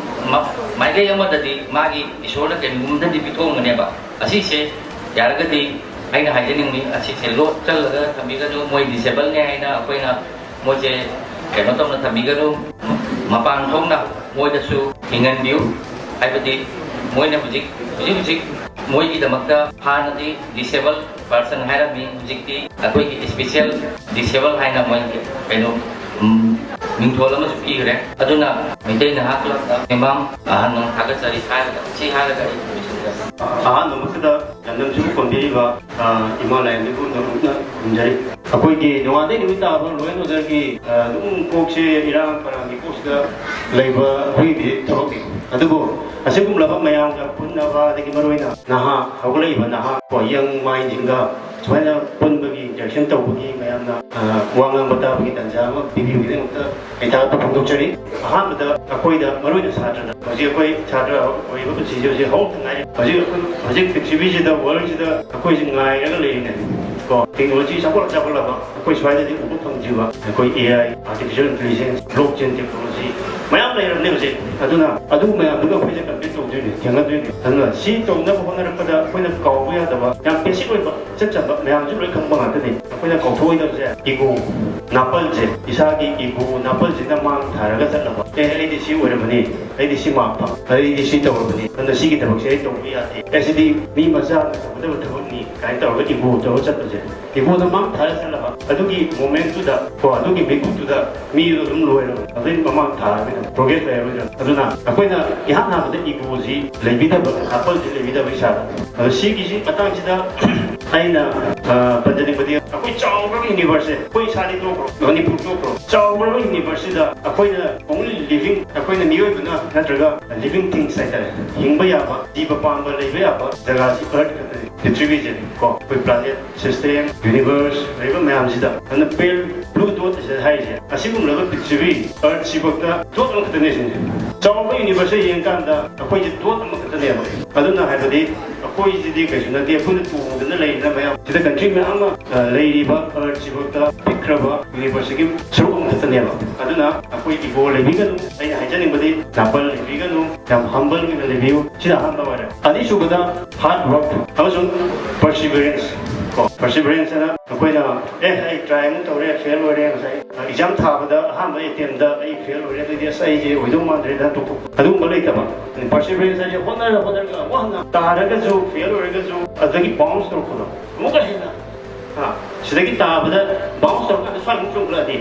ꯃ- ꯃꯥꯏꯀꯩ ꯑꯃꯗꯗꯤ ꯃꯥꯒꯤ ꯏꯁꯣꯔꯅ ꯀꯩꯅꯣꯒꯨꯝꯕꯗꯗꯤ ꯄꯤꯊꯣꯛꯑꯝꯒꯅꯦꯕ꯫ ꯑꯁꯤꯁꯦ ꯌꯥꯔꯒꯗꯤ ꯑꯩꯅ ꯍꯥꯏꯖꯅꯤꯡꯉꯤ, ꯑꯁꯤꯁꯦ ꯂꯣꯠꯁꯜꯂꯒ ꯊꯝꯕꯤꯒꯅꯨ꯫ ꯃꯣꯏ ꯗꯤꯁꯦꯕꯜꯅꯦ ꯍꯥꯏꯅ ꯑꯩꯈꯣꯏꯅ ꯃꯣꯏꯁꯦ ꯀꯩꯅꯣ ꯇꯧꯅ ꯊꯝꯕꯤꯒꯅꯨ꯫ ꯃꯄꯥꯟ ꯊꯣꯛꯅ ꯃꯣꯏꯗꯁꯨ ꯍꯤꯡꯍꯟꯕꯤꯌꯨ꯫ ꯍꯥꯏꯕꯗꯤ ꯃꯣꯏꯅ ꯍꯧꯖꯤꯛ ꯍꯧꯖꯤꯛ ꯍꯧꯖꯤꯛ ꯃꯣꯏꯒꯤꯗꯃꯛꯇ ꯍꯥꯟꯅꯗꯤ ꯗꯤꯁꯦꯕꯜ ꯄꯥꯔꯁꯟ ꯍꯥꯏꯔꯝꯃꯤ, ꯍꯧꯖꯤꯛꯇꯤ ꯑꯩꯈꯣꯏꯒꯤ ꯏꯁꯄꯤꯁꯦꯜ ꯗꯤꯁꯦꯕꯜ ꯍꯥꯏꯅ ꯃꯣꯏꯒꯤ ꯀꯩꯅꯣ, ꯎꯝ, ꯃꯤꯡꯊꯣꯜ ꯑꯃꯁꯨ ꯄꯤꯈ꯭ꯔꯦ꯫ ꯑꯗꯨꯅ ꯃꯩꯇꯩ ꯅꯍꯥ ꯀ꯭ꯂꯕꯇ ꯏꯃꯥꯝ ꯑꯍꯟ ꯊꯥꯒꯠꯆꯔꯤ ꯍꯥꯏꯔꯒ, ꯁꯤ ꯍꯥꯏꯔꯒ ꯑꯩ ꯂꯣꯏꯁꯤꯟꯖꯔꯦ꯫ ꯑꯍꯥꯟꯕꯃꯛꯇꯗ ꯂꯝꯗꯝꯁꯤꯕꯨ ꯀꯣꯟꯕꯤꯔꯤꯕ, ꯑ, ꯏꯃꯥ ꯂꯥꯏꯔꯦꯝꯕꯤꯕꯨ ꯅꯧꯅ ꯈꯨꯔꯨꯝꯖꯔꯤ꯫ ꯑꯩꯈꯣꯏꯒꯤ ꯅꯣꯡꯉꯥꯟꯗꯩ ꯅꯨꯃꯤꯠ ꯇꯥꯕ ꯂꯣ ꯑꯦꯟ ꯑꯣꯔꯗꯔꯒꯤ, ꯑ, ꯑꯗꯨꯝ ꯀꯣꯛꯁꯦ ꯏꯔꯥꯡ ꯄꯔꯥꯡꯒꯤ ꯀꯣꯛꯁꯤꯗ ꯂꯩꯕ ꯑꯩꯈꯣꯏꯒꯤꯗꯤ ꯊꯕꯛꯅꯤ꯫ ꯑꯗꯨꯕꯨ ꯑꯁꯤꯒꯨꯝꯂꯕ ꯃꯌꯥꯝꯒ ꯄꯨꯟꯅꯕ, ꯑꯗꯒꯤ ꯃꯔꯨꯑꯣꯏꯅ ꯅꯍꯥ, ꯍꯧꯒꯠꯂꯛꯏꯕ ꯅꯍꯥ ꯀꯣ, ꯌꯪ ꯃꯥꯏꯟꯁꯤꯡꯒ ꯁꯨꯃꯥꯏꯅ ꯄꯨꯟꯕꯒꯤ, ꯏꯟꯇꯔꯦꯛꯁꯟ ꯇꯧꯕꯒꯤ, ꯃꯌꯥꯝꯅ, ꯑ, ꯋꯥ ꯉꯥꯡꯕ ꯇꯥꯕꯒꯤ ꯇꯥꯟꯖꯥ ꯑꯃ ꯄꯤꯕꯤꯕꯒꯤꯗꯃꯛꯇ ꯑꯩ ꯊꯥꯒꯠꯄ ꯐꯣꯡꯗꯣꯛꯆꯔꯤ꯫ ꯑꯍꯥꯟꯕꯗ ꯑꯩꯈꯣꯏꯗ, ꯃꯔꯨꯑꯣꯏꯅ ꯁꯥꯇ꯭ꯔꯗ, ꯍꯧꯖꯤꯛ ꯑꯩꯈꯣꯏ ꯁꯥꯇ꯭ꯔ ꯑꯣꯏꯔꯤꯕ ꯄꯨꯟꯁꯤꯁꯦ ꯍꯧꯖꯤꯛ ꯍꯧꯔꯛꯇ ꯉꯥꯏꯔꯤ꯫ ꯍꯧꯖꯤꯛ ꯑꯩꯈꯣꯏ, ꯍꯧꯖꯤꯛ ꯄ꯭ꯔꯤꯊꯤꯕꯤꯁꯤꯗ, ꯋꯥꯔꯜꯁꯤꯗ ꯑꯩꯈꯣꯏꯁꯤ ꯉꯥꯏꯔꯒ ꯂꯩꯔꯤꯅꯦ ꯀꯣ꯫ ꯇꯦꯛꯅꯣꯂꯣꯖꯤ ꯆꯥꯎꯈꯠꯂ ꯆꯥꯎꯈꯠꯂꯕ ꯑꯩꯈꯣꯏ ꯁ꯭ꯋꯥꯏꯗꯗꯤ ꯎꯕ ꯐꯪꯗ꯭ꯔꯤꯕ ꯑꯩꯈꯣꯏ A I, artificial intelligence, block ꯆꯦꯟ ꯇꯦꯛꯅꯣꯂꯣꯖꯤ ꯃꯌꯥꯝ ꯂꯩꯔꯕꯅꯦ ꯍꯧꯖꯤꯛ꯫ ꯑꯗꯨꯅ ꯑꯗꯨ ꯃꯌꯥꯝꯗꯨꯒ ꯑꯩꯈꯣꯏꯁꯦ ꯀꯝꯄꯤꯠ ꯇꯧꯗꯣꯏꯅꯦ, ꯊꯦꯡꯅꯗꯣꯏꯅꯦ꯫ ꯑꯗꯨꯅ ꯁꯤ ꯇꯧꯅꯕ ꯍꯣꯠꯅꯔꯛꯄꯗ ꯑꯩꯈꯣꯏꯅ ꯀꯥꯎꯕ ꯌꯥꯗꯕ ꯌꯥꯝ ꯕꯦꯁꯤꯛ ꯑꯣꯏꯕ ꯏꯆꯝ ꯆꯝꯕ ꯃꯌꯥꯝꯁꯨ ꯂꯣꯏ ꯈꯪꯕ ꯉꯥꯛꯇꯅꯤ꯫ ꯑꯩꯈꯣꯏꯅ ꯀꯥꯎꯊꯣꯛꯑꯣꯏꯗꯕꯁꯦ ꯏꯒꯣ, ꯅꯥꯄꯜꯁꯦ, ꯏꯁꯥꯒꯤ ꯏꯒꯣ ꯅꯥꯄꯜꯁꯤꯅ ꯃꯥꯡ ꯊꯥꯔꯒ ꯆꯠꯂꯕ, "ꯑꯦ, ꯑꯩꯗꯤ ꯁꯤ ꯑꯣꯏꯔꯕꯅꯤ, ꯑꯩꯗꯤ ꯁꯤ ꯃꯥꯡ ꯐꯪ, ꯑꯩꯗꯤ ꯁꯤ ꯇꯧꯔꯕꯅꯤ, ꯑꯗꯨꯅ ꯁꯤꯒꯤ ꯊꯕꯛꯁꯦ ꯑꯩ ꯇꯧꯕ ꯌꯥꯗꯦ, ꯑꯦ, ꯁꯤꯗꯤ ꯃꯤ ꯃꯆꯥꯅ ꯇꯧꯒꯗꯕ ꯊꯕꯛꯅꯤ" ꯀꯥꯏꯅ ꯇꯧꯔꯒ ꯏꯒꯣ ꯇꯧꯔꯒ ꯆꯠꯄꯁꯦ, ꯏꯒꯣꯗ ꯃꯥꯡ ꯊꯥꯔꯒ ꯆꯠꯂꯕ ꯑꯗꯨꯒꯤ ꯃꯣꯃꯦꯟꯠꯇꯨꯗ ꯀꯣ, ꯑꯗꯨꯒꯤ ꯃꯤꯀꯨꯞꯇꯨꯗ ꯃꯤꯗꯣ ꯑꯗꯨꯝ ꯂꯣꯏꯔꯕ, ꯑꯗꯨꯗꯩ ꯃꯃꯥꯡ ꯊꯥꯔꯔꯣꯏꯗꯕ, ꯄ꯭ꯔꯣꯒ꯭ꯔꯦꯁ ꯂꯩꯔꯔꯣꯏꯗꯕ꯫ ꯑꯗꯨꯅ ꯑꯩꯈꯣꯏꯅ ꯏꯍꯥꯟ ꯍꯥꯟꯕꯗ ꯏꯒꯣꯁꯤ ꯂꯩꯕꯤꯗꯕ, ꯅꯥꯄꯜꯁꯤ ꯂꯩꯕꯤꯗꯕ ꯏꯁꯥꯗ꯫ ꯑꯗꯣ ꯁꯤꯒꯤꯁꯤ ꯃꯇꯥꯡꯁꯤꯗ ꯑꯩꯅ ꯑ, ꯄꯟꯖꯅꯤꯡꯕꯗꯤ, ꯑꯩꯈꯣꯏ ꯆꯥꯎꯈ꯭ꯔꯕ ꯌꯨꯅꯤꯚꯔꯁꯁꯦ, ꯑꯩꯈꯣꯏ ꯏꯁꯥꯗꯤ ꯇꯣꯛꯈ꯭ꯔꯣ, ꯃꯅꯤꯄꯨꯔ ꯇꯣꯛꯈ꯭ꯔꯣ, ꯆꯥꯎꯈ꯭ꯔꯕ ꯌꯨꯅꯤꯚꯔꯁꯁꯤꯗ ꯑꯩꯈꯣꯏꯅ only living, ꯑꯩꯈꯣꯏꯅ ꯃꯤꯑꯣꯏꯕꯅ ꯅꯠꯇ꯭ꯔꯒ living things ꯍꯥꯏꯇꯥꯔꯦ, ꯍꯤꯡꯕ ꯌꯥꯕ, ꯖꯤꯕ ꯄꯥꯟꯕ ꯂꯩꯕ ꯌꯥꯕ ꯖꯒꯥꯁꯤ Earth ꯈꯛꯇꯅꯤ, ꯄ꯭ꯔꯤꯊꯤꯕꯤꯁꯦ ꯀꯣ, ꯑꯩꯈꯣꯏ planet, system, universe ꯂꯩꯕ ꯃꯌꯥꯝꯁꯤꯗ꯫ ꯑꯗꯨꯅ pale blue dot ꯁꯤꯗ ꯍꯥꯏꯔꯤꯁꯦ, ꯑꯁꯤꯒꯨꯝꯂꯕ ꯄ꯭ꯔꯤꯊꯤꯕꯤ Earth ꯁꯤꯐꯥꯎꯗ dot ꯑꯃꯈꯛꯇꯅꯦ ꯁꯤꯅꯦ꯫ ꯆꯥꯎꯕ ꯌꯨꯅꯤꯚꯔꯁꯁꯦ ꯌꯦꯡꯀꯥꯟꯗ ꯑꯩꯈꯣꯏꯁꯦ dot ꯑꯃꯈꯛꯇꯅꯦꯕ꯫ ꯑꯗꯨꯅ ꯍꯥꯏꯕꯗꯤ ꯑꯩꯈꯣꯏꯁꯤꯗꯤ ꯀꯩꯁꯨ ꯅꯠꯇꯦ, ꯑꯩꯈꯣꯏꯅ ꯇꯣꯡꯗꯅ ꯂꯩꯔꯤꯅ ꯃꯌꯥꯝ ꯁꯤꯗ country ꯃꯌꯥꯝ ꯑꯃ, ꯑ, ꯂꯩꯔꯤꯕ Earth ꯁꯤꯐꯥꯎꯗ ꯄꯤꯛꯈ꯭ꯔꯕ ꯌꯨꯅꯤꯚꯔꯁꯁꯤꯒꯤ ꯁꯔꯨꯛ ꯑꯃꯈꯛꯇꯅꯦꯕ꯫ ꯑꯗꯨꯅ ꯑꯩꯈꯣꯏ ego ꯂꯩꯕꯤꯒꯅꯨ꯫ ꯑꯩꯅ ꯍꯥꯏꯖꯅꯤꯡꯕꯗꯤ example ꯂꯩꯕꯤꯒꯅꯨ, ꯌꯥꯝ humble ꯑꯣꯏꯅ ꯂꯩꯕꯤꯌꯨ꯫ ꯁꯤꯅ ꯑꯍꯥꯟꯕ ꯑꯣꯏꯔꯦ꯫ ꯑꯅꯤꯁꯨꯕꯗ hard work ꯑꯃꯁꯨꯡ perseverance ꯀꯣ꯫ Perseverance ꯑꯅ ꯑꯩꯈꯣꯏꯅ, "ꯑꯦ, ꯑꯩ try ꯑꯃꯨꯛ ꯇꯧꯔꯦ, fail ꯑꯣꯏꯔꯦ", ꯉꯁꯥꯏ exam ꯊꯥꯕꯗ ꯑꯍꯥꯟꯕ attempt ꯇ ꯑꯩ fail ꯑꯣꯏꯔꯦ, ꯑꯗꯨꯗꯤ ꯑꯁ, ꯑꯩꯁꯦ ꯑꯣꯏꯗꯧ ꯃꯥꯟꯗ꯭ꯔꯦꯗ, ꯇꯣꯛꯊꯣꯛꯄ, ꯑꯗꯨꯒꯨꯝꯕ ꯂꯩꯇꯕ꯫ Perseverance ꯍꯥꯏꯁꯦ ꯍꯣꯠꯅꯔ ꯍꯣꯠꯅꯔꯒ ꯑꯃꯨꯛ ꯍꯟꯅ ꯇꯥꯔꯒꯁꯨ, fail ꯑꯣꯏꯔꯒꯁꯨ ꯑꯗꯨꯗꯒꯤ bounce ꯇꯧꯔꯛꯄꯗꯣ, ꯑꯃꯨꯛꯀ ꯍꯦꯟꯅ, ꯑ, ꯁꯤꯗꯒꯤ ꯇꯥꯕꯗ bounce ꯇꯧꯔꯀꯥꯟꯗ ꯁ꯭ꯋꯥꯏꯃꯨꯛ ꯆꯣꯡꯈꯠꯂꯛꯑꯗꯤ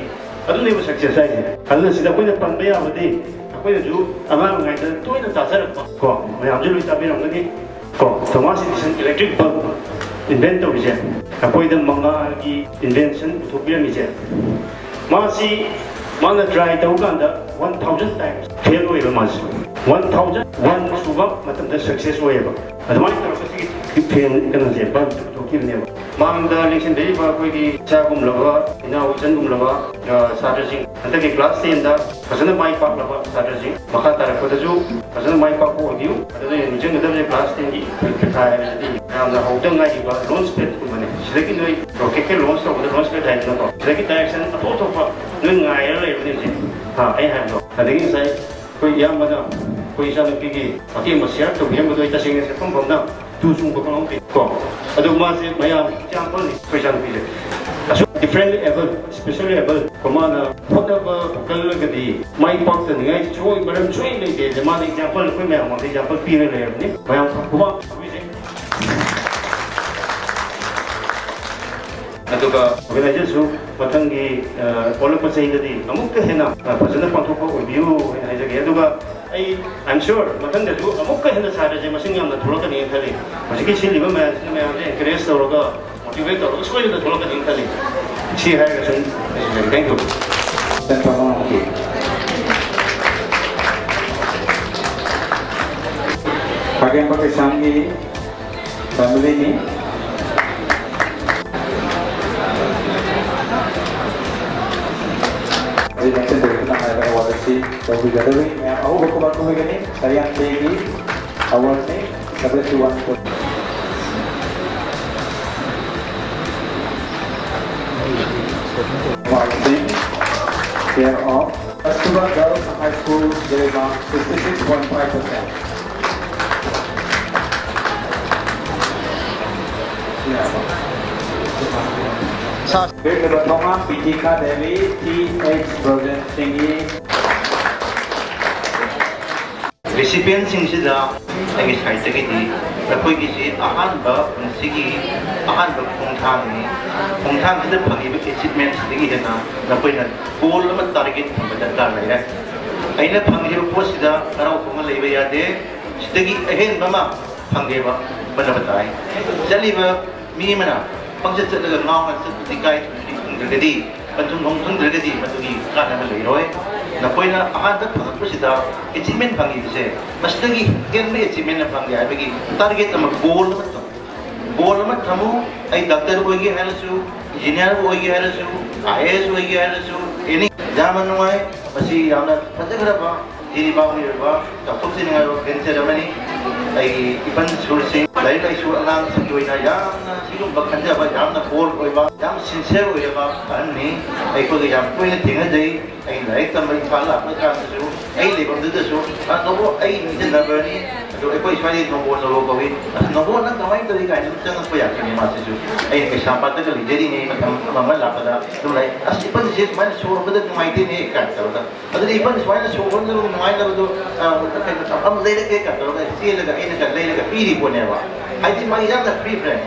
ꯑꯗꯨꯅꯦꯕ success ꯍꯥꯏꯁꯦ꯫ ꯑꯗꯨꯅ ꯁꯤꯗ ꯑꯩꯈꯣꯏꯅ ꯄꯟꯕ ꯌꯥꯕꯗꯤ, ꯑꯩꯈꯣꯏꯅꯁꯨ ꯑꯉꯥꯡ ꯑꯣꯏꯔꯤꯉꯩꯗ ꯇꯣꯏꯅ ꯇꯥꯖꯔꯛꯄ ꯀꯣ, ꯃꯌꯥꯝꯁꯨ ꯂꯣꯏ ꯇꯥꯕꯤꯔꯝꯒꯅꯤ ꯀꯣ, Thomas Edison electric bulb invent ꯇꯧꯔꯤꯁꯦ, ꯑꯩꯈꯣꯏꯗ ꯃꯉꯥꯜꯒꯤ invention ꯄꯨꯊꯣꯛꯄꯤꯔꯝꯃꯤꯁꯦ, ꯃꯥꯁꯤ, ꯃꯥꯅ try ꯇꯧꯕ ꯀꯥꯟꯗ one thousand times fail ꯑꯣꯏꯌꯦꯕ ꯃꯥꯁꯦ꯫ One thousand one ꯁꯨꯕ ꯃꯇꯝꯗ success ꯑꯣꯏꯌꯦꯕ꯫ ꯑꯗꯨꯃꯥꯏꯅ ꯇꯧꯔꯒ ꯁꯤꯒꯤ fan ꯀꯩꯅꯣꯁꯦ, bulb ꯁꯦ ꯄꯨꯊꯣꯛꯈꯤꯕꯅꯦꯕ꯫ ꯃꯥꯡꯗ ꯂꯦꯡꯁꯤꯟꯕꯤꯔꯤꯕ ꯑꯩꯈꯣꯏꯒꯤ ꯏꯆꯥꯒꯨꯝꯂꯕ, ꯏꯅꯥꯎ ꯏꯆꯟꯒꯨꯝꯂꯕ, ꯑ, ꯁꯥꯇ꯭ꯔꯁꯤꯡ, ꯍꯟꯗꯛꯀꯤ class ten ꯗ ꯐꯖꯅ ꯃꯥꯏ ꯄꯥꯛꯂꯕ ꯁꯥꯇ꯭ꯔꯁꯤꯡ, ꯃꯈꯥ ꯇꯥꯔꯛꯄꯗꯁꯨ ꯐꯖꯅ ꯃꯥꯏ ꯄꯥꯛꯄ ꯑꯣꯏꯕꯤꯌꯨ꯫ ꯑꯗꯨꯅ ꯅꯤꯡꯁꯤꯡꯒꯗꯕꯁꯦ, class ten ꯒꯤ ꯄꯔꯤꯈꯥ ꯍꯥꯏꯕꯁꯤꯗꯤ ꯌꯥꯝꯅ ꯍꯧꯗ ꯉꯥꯏꯔꯤꯕ launch pad ꯀꯨꯝꯕꯅꯦ꯫ ꯁꯤꯗꯒꯤ ꯅꯣꯏ rocket ꯀ launch ꯇꯧꯕꯗ, launch pad ꯍꯥꯏꯗꯅꯀꯣ, ꯁꯤꯗꯒꯤ direction ꯑꯇꯣꯞ ꯑꯇꯣꯞꯄ ꯅꯣꯏ ꯉꯥꯏꯔ ꯂꯩꯕꯅꯦ ꯍꯧꯖꯤꯛ꯫ ꯍꯥ, ꯑꯩ ꯍꯥꯏꯕꯗꯣ꯫ ꯑꯗꯒꯤ ꯉꯁꯥꯏ ꯑꯩꯈꯣꯏ ꯏꯌꯥꯝꯕꯅ ꯑꯩꯈꯣꯏ ꯏꯆꯥꯅꯨꯄꯤꯒꯤ ꯃꯇꯦꯡ ꯑꯃ share ꯇꯧꯕꯤꯔꯝꯕꯗꯣ ꯑꯩ ꯇꯁꯦꯡꯅ ꯁꯦꯠꯐꯝ ꯐꯝꯅ ꯇꯨ ꯆꯨꯡꯕ ꯈꯪꯍꯧꯗꯦ ꯀꯣ꯫ ꯑꯗꯨ ꯃꯥꯁꯦ ꯃꯌꯥꯝ example ꯅꯤ ꯑꯩꯈꯣꯏ ꯏꯆꯥꯅꯨꯄꯤꯁꯦ꯫ ꯑꯁꯨꯛ differently able, specially able ꯀꯣ, ꯃꯥꯅ ꯍꯣꯠꯅꯕ ꯀꯜꯂꯒꯗꯤ ꯃꯥꯏ ꯄꯥꯛꯇꯅꯤꯡꯉꯥꯏ ꯁꯨꯡꯑꯣꯏ, ꯃꯔꯝ ꯁꯨꯡꯑꯣꯏ ꯂꯩꯇꯦ꯫ ꯃꯥꯅ example ꯑꯩꯈꯣꯏ ꯃꯌꯥꯝ ꯃꯃꯥꯡꯗ example ꯄꯤꯔ ꯂꯩꯔꯕꯅꯤ꯫ ꯃꯌꯥꯝ ꯈꯨꯕꯥꯛ ꯊꯥꯕꯤꯁꯦ꯫ ꯑꯗꯨꯒ organization ꯁꯨ ꯃꯊꯪꯒꯤ, ꯑ, ꯑꯣꯜꯂꯛꯄ ꯆꯍꯤꯗꯗꯤ ꯑꯃꯨꯛꯀ ꯍꯦꯟꯅ, ꯑ, ꯐꯖꯅ ꯄꯥꯡꯊꯣꯛꯄ ꯑꯣꯏꯕꯤꯌꯨ ꯍꯥꯏꯅ ꯍꯥꯏꯖꯒꯦ꯫ ꯑꯗꯨꯒ ꯑꯩ, I am sure, ꯃꯊꯪꯗꯁꯨ ꯑꯃꯨꯛꯀ ꯍꯦꯟꯅ ꯁꯥꯇ꯭ꯔꯁꯦ ꯃꯁꯤꯡ ꯌꯥꯝꯅ ꯊꯣꯛꯂꯛꯀꯅꯤꯅ ꯈꯜꯂꯤ꯫ ꯍꯧꯖꯤꯛꯀꯤ ꯁꯤꯜꯂꯤꯕ ꯃꯌꯥꯝꯁꯤꯅ ꯃꯌꯥꯝꯁꯦ encourage ꯇꯧꯔꯒ ꯏꯟꯇꯤꯒ꯭ꯔꯦꯠ ꯇꯧꯔꯒ ꯁꯣꯏꯗꯅ ꯊꯣꯛꯂꯛꯀꯅꯤ ꯈꯜꯂꯤ꯫ ꯁꯤ ꯍꯥꯏꯔꯒ ꯁꯨꯝ ꯂꯣꯏꯁꯤꯟꯖꯔꯒꯦ꯫ Thank you꯫ ꯁꯦꯟ ꯐꯪꯕ ꯉꯝꯈꯤ꯫ ꯈꯥꯒꯦꯝꯕ ꯀꯩꯁꯥꯝꯒꯤ ꯐꯦꯃꯤꯂꯤꯅꯤ꯫ ꯑꯩ ꯂꯦꯡꯁꯤꯟꯕꯤꯔꯛꯇꯨꯅ ꯍꯥꯏꯔꯤꯕ ꯑꯦꯋꯥꯔꯗ ꯑꯁꯤ ꯂꯧꯕꯤꯒꯗꯧꯔꯤ꯫ ꯃꯌꯥꯝ ꯑꯍꯧꯕ ꯈꯨꯕꯥꯛ ꯈꯨꯕꯤꯒꯅꯤ꯫ ꯁꯔꯤꯌꯥꯟꯇꯦꯒꯤ ꯑꯦꯋꯥꯔꯗꯅꯤ꯫ Seventy one. Marching care of Kasturba Girls High School, Jiribam, sixty six point five percent. Grade level Thongam Pitika Devi, T H Broden Singhi. Recipientꯁꯤꯡꯁꯤꯗ ꯑꯩꯒꯤ ꯁꯥꯏꯠꯇꯒꯤꯗꯤ ꯅꯈꯣꯏꯒꯤꯁꯤ ꯑꯍꯥꯟꯕ ꯄꯨꯟꯁꯤꯒꯤ ꯑꯍꯥꯟꯕ ꯈꯣꯡꯊꯥꯡꯅꯤ꯫ ꯈꯣꯡꯊꯥꯡꯁꯤꯗ ꯐꯪꯉꯤꯕ achievement ꯁꯤꯗꯒꯤ ꯍꯦꯟꯅ ꯅꯈꯣꯏꯅ goal ꯑꯃ target ꯊꯝꯕ ꯗꯔꯀꯥꯔ ꯂꯩꯔꯦ꯫ ꯑꯩꯅ ꯐꯪꯂꯤꯕ ꯄꯣꯠꯁꯤꯗ ꯍꯔꯥꯎ ꯊꯣꯛꯅ ꯂꯩꯕ ꯌꯥꯗꯦ꯫ ꯁꯤꯗꯒꯤ ꯑꯍꯦꯟꯕ ꯑꯃ ꯐꯪꯒꯦꯕ ꯍꯣꯠꯅꯕ ꯇꯥꯏ꯫ ꯆꯠꯂꯤꯕ ꯃꯤ ꯑꯃꯅ ꯄꯪꯆꯠ ꯆꯠꯂꯒ ꯉꯥꯎꯅ ꯆꯠꯄꯗꯤ ꯀꯥꯏ ꯈꯪꯗ꯭ꯔꯒꯗꯤ, ꯄꯟꯊꯨꯡꯐꯝ ꯈꯪꯗ꯭ꯔꯒꯗꯤ ꯃꯗꯨꯒꯤ ꯀꯥꯟꯅꯕ ꯂꯩꯔꯣꯏ꯫ ꯅꯈꯣꯏꯅ ꯑꯍꯥꯟꯕ ꯐꯪꯉꯛꯄꯁꯤꯗ achievement ꯐꯪꯉꯤꯕꯁꯦ, ꯃꯁꯤꯗꯒꯤ ꯍꯦꯟꯕ achievement ꯑꯃ ꯐꯪꯒꯦ ꯍꯥꯏꯕꯒꯤ target ꯑꯃ, goal ꯑꯃ ꯊꯝꯃꯨ꯫ Goal ꯑꯃ ꯊꯝꯃꯨ꯫ ꯑꯩ doctor ꯑꯣꯏꯒꯦ ꯍꯥꯏꯔꯁꯨ, engineer ꯑꯣꯏꯒꯦ ꯍꯥꯏꯔꯁꯨ, I A S ꯑꯣꯏꯒꯦ ꯍꯥꯏꯔꯁꯨ, any꯫ ꯌꯥꯝꯅ ꯅꯨꯡꯉꯥꯏ꯫ ꯃꯁꯤ ꯌꯥꯝꯅ ꯐꯖꯈ꯭ꯔꯕ ꯖꯤꯔꯤꯕꯥꯝꯒꯤ ꯑꯣꯏꯕ ꯆꯥꯎꯊꯣꯛꯆꯅꯤꯡꯉꯥꯏ ꯑꯣꯏꯕ venture ꯑꯃꯅꯤ꯫ ꯑꯩꯒꯤ ꯏꯄꯟ ꯁꯨꯔꯁꯤꯡ, ꯂꯥꯏꯔꯤꯛ ꯂꯥꯏꯁꯨ ꯑꯉꯥꯡꯁꯤꯡꯒꯤ ꯑꯣꯏꯅ ꯌꯥꯝꯅ ꯁꯤꯒꯨꯝꯕ ꯈꯟꯖꯕ, ꯌꯥꯝꯅ bold ꯑꯣꯏꯕ, ꯌꯥꯝ sincere ꯑꯣꯏꯔꯕ ꯑꯍꯟꯅꯤ꯫ ꯑꯩꯈꯣꯏꯒ ꯌꯥꯝ ꯇꯣꯏꯅ ꯊꯦꯡꯅꯖꯩ꯫ ꯑꯩꯅ ꯂꯥꯏꯔꯤꯛ ꯇꯝꯕ ꯏꯝꯐꯥꯜ ꯂꯥꯛꯄ ꯀꯥꯟꯗꯁꯨ, ꯑꯩ ꯂꯩꯐꯝꯗꯨꯗꯁꯨ, "ꯑ, ꯅꯣꯕꯣ, ꯑꯩ ꯅꯤꯡꯁꯤꯡꯅꯕꯅꯤ, ꯑꯗꯣ ꯑꯩꯈꯣꯏ ꯁ꯭ꯋꯥꯏꯗꯩ ꯅꯣꯕꯣ, ꯅꯣꯕꯣ ꯀꯧꯏ꯫ ꯑꯁ, ꯅꯣꯕꯣ, ꯅꯪ ꯀꯃꯥꯏꯅ ꯇꯧꯔꯤ?" ꯀꯥꯏꯅ ꯑꯗꯨꯝ ꯆꯪꯉꯛꯄ ꯌꯥꯈꯤꯅꯤ ꯃꯥꯁꯤꯁꯨ꯫ ꯑꯩꯅ ꯀꯩꯁꯥꯝꯄꯥꯠꯇꯒ ꯂꯩꯖꯔꯤꯉꯩ ꯃꯇꯝ ꯑꯃ ꯑꯃ ꯂꯥꯛꯄꯗ ꯑꯗꯨꯝ ꯂꯩ, "ꯑꯁ, ꯏꯄꯟꯁꯦ ꯁꯨꯃꯥꯏꯅ ꯁꯣꯔ ꯍꯣꯟꯕꯗ ꯅꯨꯡꯉꯥꯏꯇꯦꯅꯦ" ꯀꯥꯏꯅ ꯇꯧꯔꯒ꯫ ꯑꯗꯨꯗꯤ ꯏꯄꯟ ꯁꯨꯃꯥꯏꯅ ꯁꯣꯔ ꯍꯣꯟꯕꯗ ꯅꯨꯡꯉꯥꯏꯅꯕꯗꯣ, ꯑ, ꯀꯩꯅꯣ, ꯑꯃ ꯂꯩꯔꯛꯀꯦ ꯀꯥꯏꯅ ꯇꯧꯔꯒ ꯆꯦꯜꯂꯒ ꯑꯩꯅꯒ ꯂꯩꯔꯒ ꯄꯤꯔꯤ ꯄꯣꯠꯅꯦꯕ꯫ ꯍꯥꯏꯗꯤ ꯃꯥꯒꯤ ꯌꯥꯝꯅ free friend꯫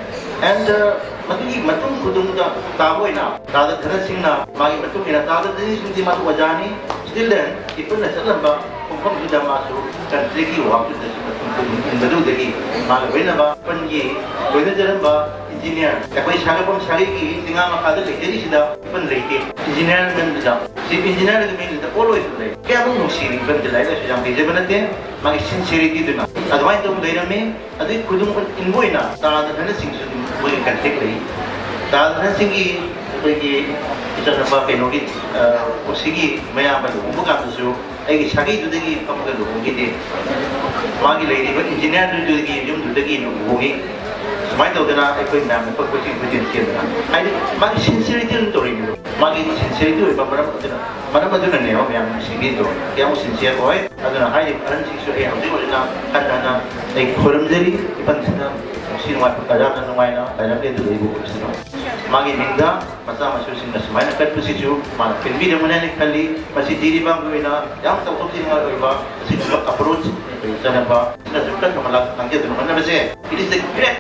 And, uh, ꯃꯗꯨꯒꯤ ꯃꯇꯨꯡ ꯈꯨꯗꯨꯡꯗ ꯇꯥꯕ ꯑꯣꯏꯅ ꯗꯥꯗꯥ ꯙꯅꯁꯤꯡꯅ ꯃꯥꯒꯤ ꯃꯇꯨꯡ ꯏꯟꯅ ꯗꯥꯗꯥ ꯙꯅꯁꯤꯡꯗꯤ ꯃꯥꯁꯨ ꯑꯣꯖꯥꯅꯤ꯫ Still then, ꯏꯄꯟꯅ ꯆꯠꯂꯝꯕ ꯈꯣꯡꯐꯝꯗꯨꯗ ꯃꯥꯁꯨ countryꯒꯤ workꯇꯨꯗꯁꯨ ꯃꯇꯨꯡ ꯈꯨꯗꯨꯡ ꯏꯟꯕꯗꯨꯗꯒꯤ ꯃꯥꯒ ꯂꯣꯏꯅꯕ ꯏꯄꯟꯒꯤ ꯂꯣꯏꯅꯖꯔꯝꯕ ꯏꯟꯖꯤꯅꯤꯌꯥꯔ, ꯑꯩꯈꯣꯏ ꯁꯥꯒꯠꯐꯝ ꯁꯥꯒꯩꯒꯤ ꯆꯤꯡꯉꯥ ꯃꯈꯥꯗ ꯂꯩꯖꯔꯤꯁꯤꯗ ꯏꯄꯟ ꯂꯩꯇꯦ꯫ ꯏꯟꯖꯤꯅꯤꯌꯥꯔ ꯃꯌꯨꯝꯗꯨꯗ, ꯆꯤꯐ ꯏꯟꯖꯤꯅꯤꯌꯥꯔꯒꯤ ꯃꯌꯨꯝꯗꯨꯗ ꯑꯣꯜꯋꯦꯁ ꯂꯩ꯫ ꯀꯌꯥꯃꯨꯛ ꯅꯨꯡꯁꯤꯔꯤ ꯏꯄꯟꯁꯦ꯫ ꯂꯥꯏꯔꯤꯛ ꯂꯥꯏꯁꯨ ꯌꯥꯝ ꯍꯩꯖꯕ ꯅꯠꯇꯦ꯫ ꯃꯥꯒꯤ ꯁꯤꯟꯁꯤꯌꯔꯤꯇꯤꯗꯨꯅ ꯑꯗꯨꯃꯥꯏꯅ ꯇꯧꯅ ꯂꯩꯔꯝꯃꯤ꯫ ꯑꯗꯨꯒꯤ ꯈꯨꯗꯝ ꯑꯣꯏꯅ ꯇꯥꯗꯅꯅꯁꯤꯡꯁꯨ ꯑꯗꯨꯝ ꯃꯣꯏꯒꯤ ꯀꯟꯇꯦꯛ ꯂꯩ꯫ ꯇꯥꯗꯅꯁꯤꯡꯒꯤ ꯑꯩꯈꯣꯏꯒꯤ ꯏꯆꯥꯅꯨꯄꯥ ꯀꯩꯅꯣꯒꯤ, ꯑ, ꯑꯣꯁꯤꯒꯤ ꯃꯌꯥꯝꯕ ꯂꯨꯍꯣꯡꯕ ꯀꯥꯟꯗꯁꯨ ꯑꯩꯒꯤ ꯁꯥꯒꯩꯗꯨꯗꯒꯤ ꯐꯝꯃꯒ ꯂꯨꯍꯣꯡꯈꯤꯗꯦ꯫ ꯃꯥꯒꯤ ꯂꯩꯔꯤꯕ ꯏꯟꯖꯤꯅꯤꯌꯥꯔꯗꯨꯗꯒꯤ ꯌꯨꯝꯗꯨꯗꯒꯤ ꯂꯨꯍꯣꯡꯉꯤ꯫ ꯁꯨꯃꯥꯏꯅ ꯇꯧꯗꯅ ꯑꯩꯈꯣꯏ ꯃꯌꯥꯝꯅ ꯄꯛꯄꯁꯤꯡ ꯈꯨꯗꯤꯡ ꯆꯦꯟꯗꯅ, ꯍꯥꯏꯗꯤ ꯃꯥꯒꯤ ꯁꯤꯟꯁꯤꯌꯔꯤꯇꯤ ꯑꯗꯨꯝ ꯇꯧꯔꯤꯅꯤꯗꯣ꯫ ꯃꯥꯒꯤ ꯁꯤꯟꯁꯤꯌꯔꯤꯇꯤ ꯑꯣꯏꯕ ꯃꯔꯝ ꯑꯗꯨꯅ, ꯃꯔꯝ ꯑꯗꯨꯅꯅꯦꯕ ꯃꯌꯥꯝꯅ ꯅꯨꯡꯁꯤꯕꯤꯗꯣ꯫ ꯀꯌꯥꯃꯨꯛ ꯁꯤꯟꯁꯤꯌꯔ ꯑꯣꯏ꯫ ꯑꯗꯨꯅ ꯍꯥꯏꯔꯤꯕ ꯑꯍꯟꯁꯤꯡꯁꯨ ꯑꯩ ꯍꯧꯖꯤꯛ ꯍꯧꯖꯤꯛꯅ ꯍꯟꯅ ꯍꯟꯅ ꯑꯩ ꯈꯨꯔꯨꯝꯖꯔꯤ꯫ ꯏꯄꯟꯁꯤꯅ ꯅꯨꯡꯁꯤ ꯅꯨꯡꯉꯥꯏꯕ ꯀꯌꯥꯅ ꯅꯨꯡꯉꯥꯏꯅ ꯂꯩꯔꯝꯂꯦ ꯑꯗꯨ ꯂꯩꯕ ꯑꯣꯏꯁꯅꯨ꯫ ꯃꯥꯒꯤ ꯃꯤꯡꯗ ꯃꯆꯥ ꯃꯁꯨꯁꯤꯡꯅ ꯁꯨꯃꯥꯏꯅ ꯀꯠꯄꯁꯤꯁꯨ ꯃꯥꯅ ꯄꯦꯟꯕꯤꯔꯝꯒꯅꯤ ꯍꯥꯏꯅ ꯈꯜꯂꯤ꯫ ꯃꯁꯤ ꯖꯤꯔꯤꯕꯥꯝꯒꯤ ꯑꯣꯏꯅ ꯌꯥꯝ ꯆꯥꯎꯊꯣꯛꯆꯅꯤꯡꯉꯥꯏ ꯑꯣꯏꯕ ꯑꯁꯤꯒꯨꯝꯕ ꯑꯦꯄ꯭ꯔꯣꯆ ꯑꯩꯈꯣꯏ ꯆꯠꯅꯕ ꯑꯁꯤꯅꯁꯨ ꯀꯟꯅ ꯃꯅꯥꯛ ꯈꯪꯖꯗꯨꯅ ꯍꯣꯠꯅꯕꯁꯦ, it is the great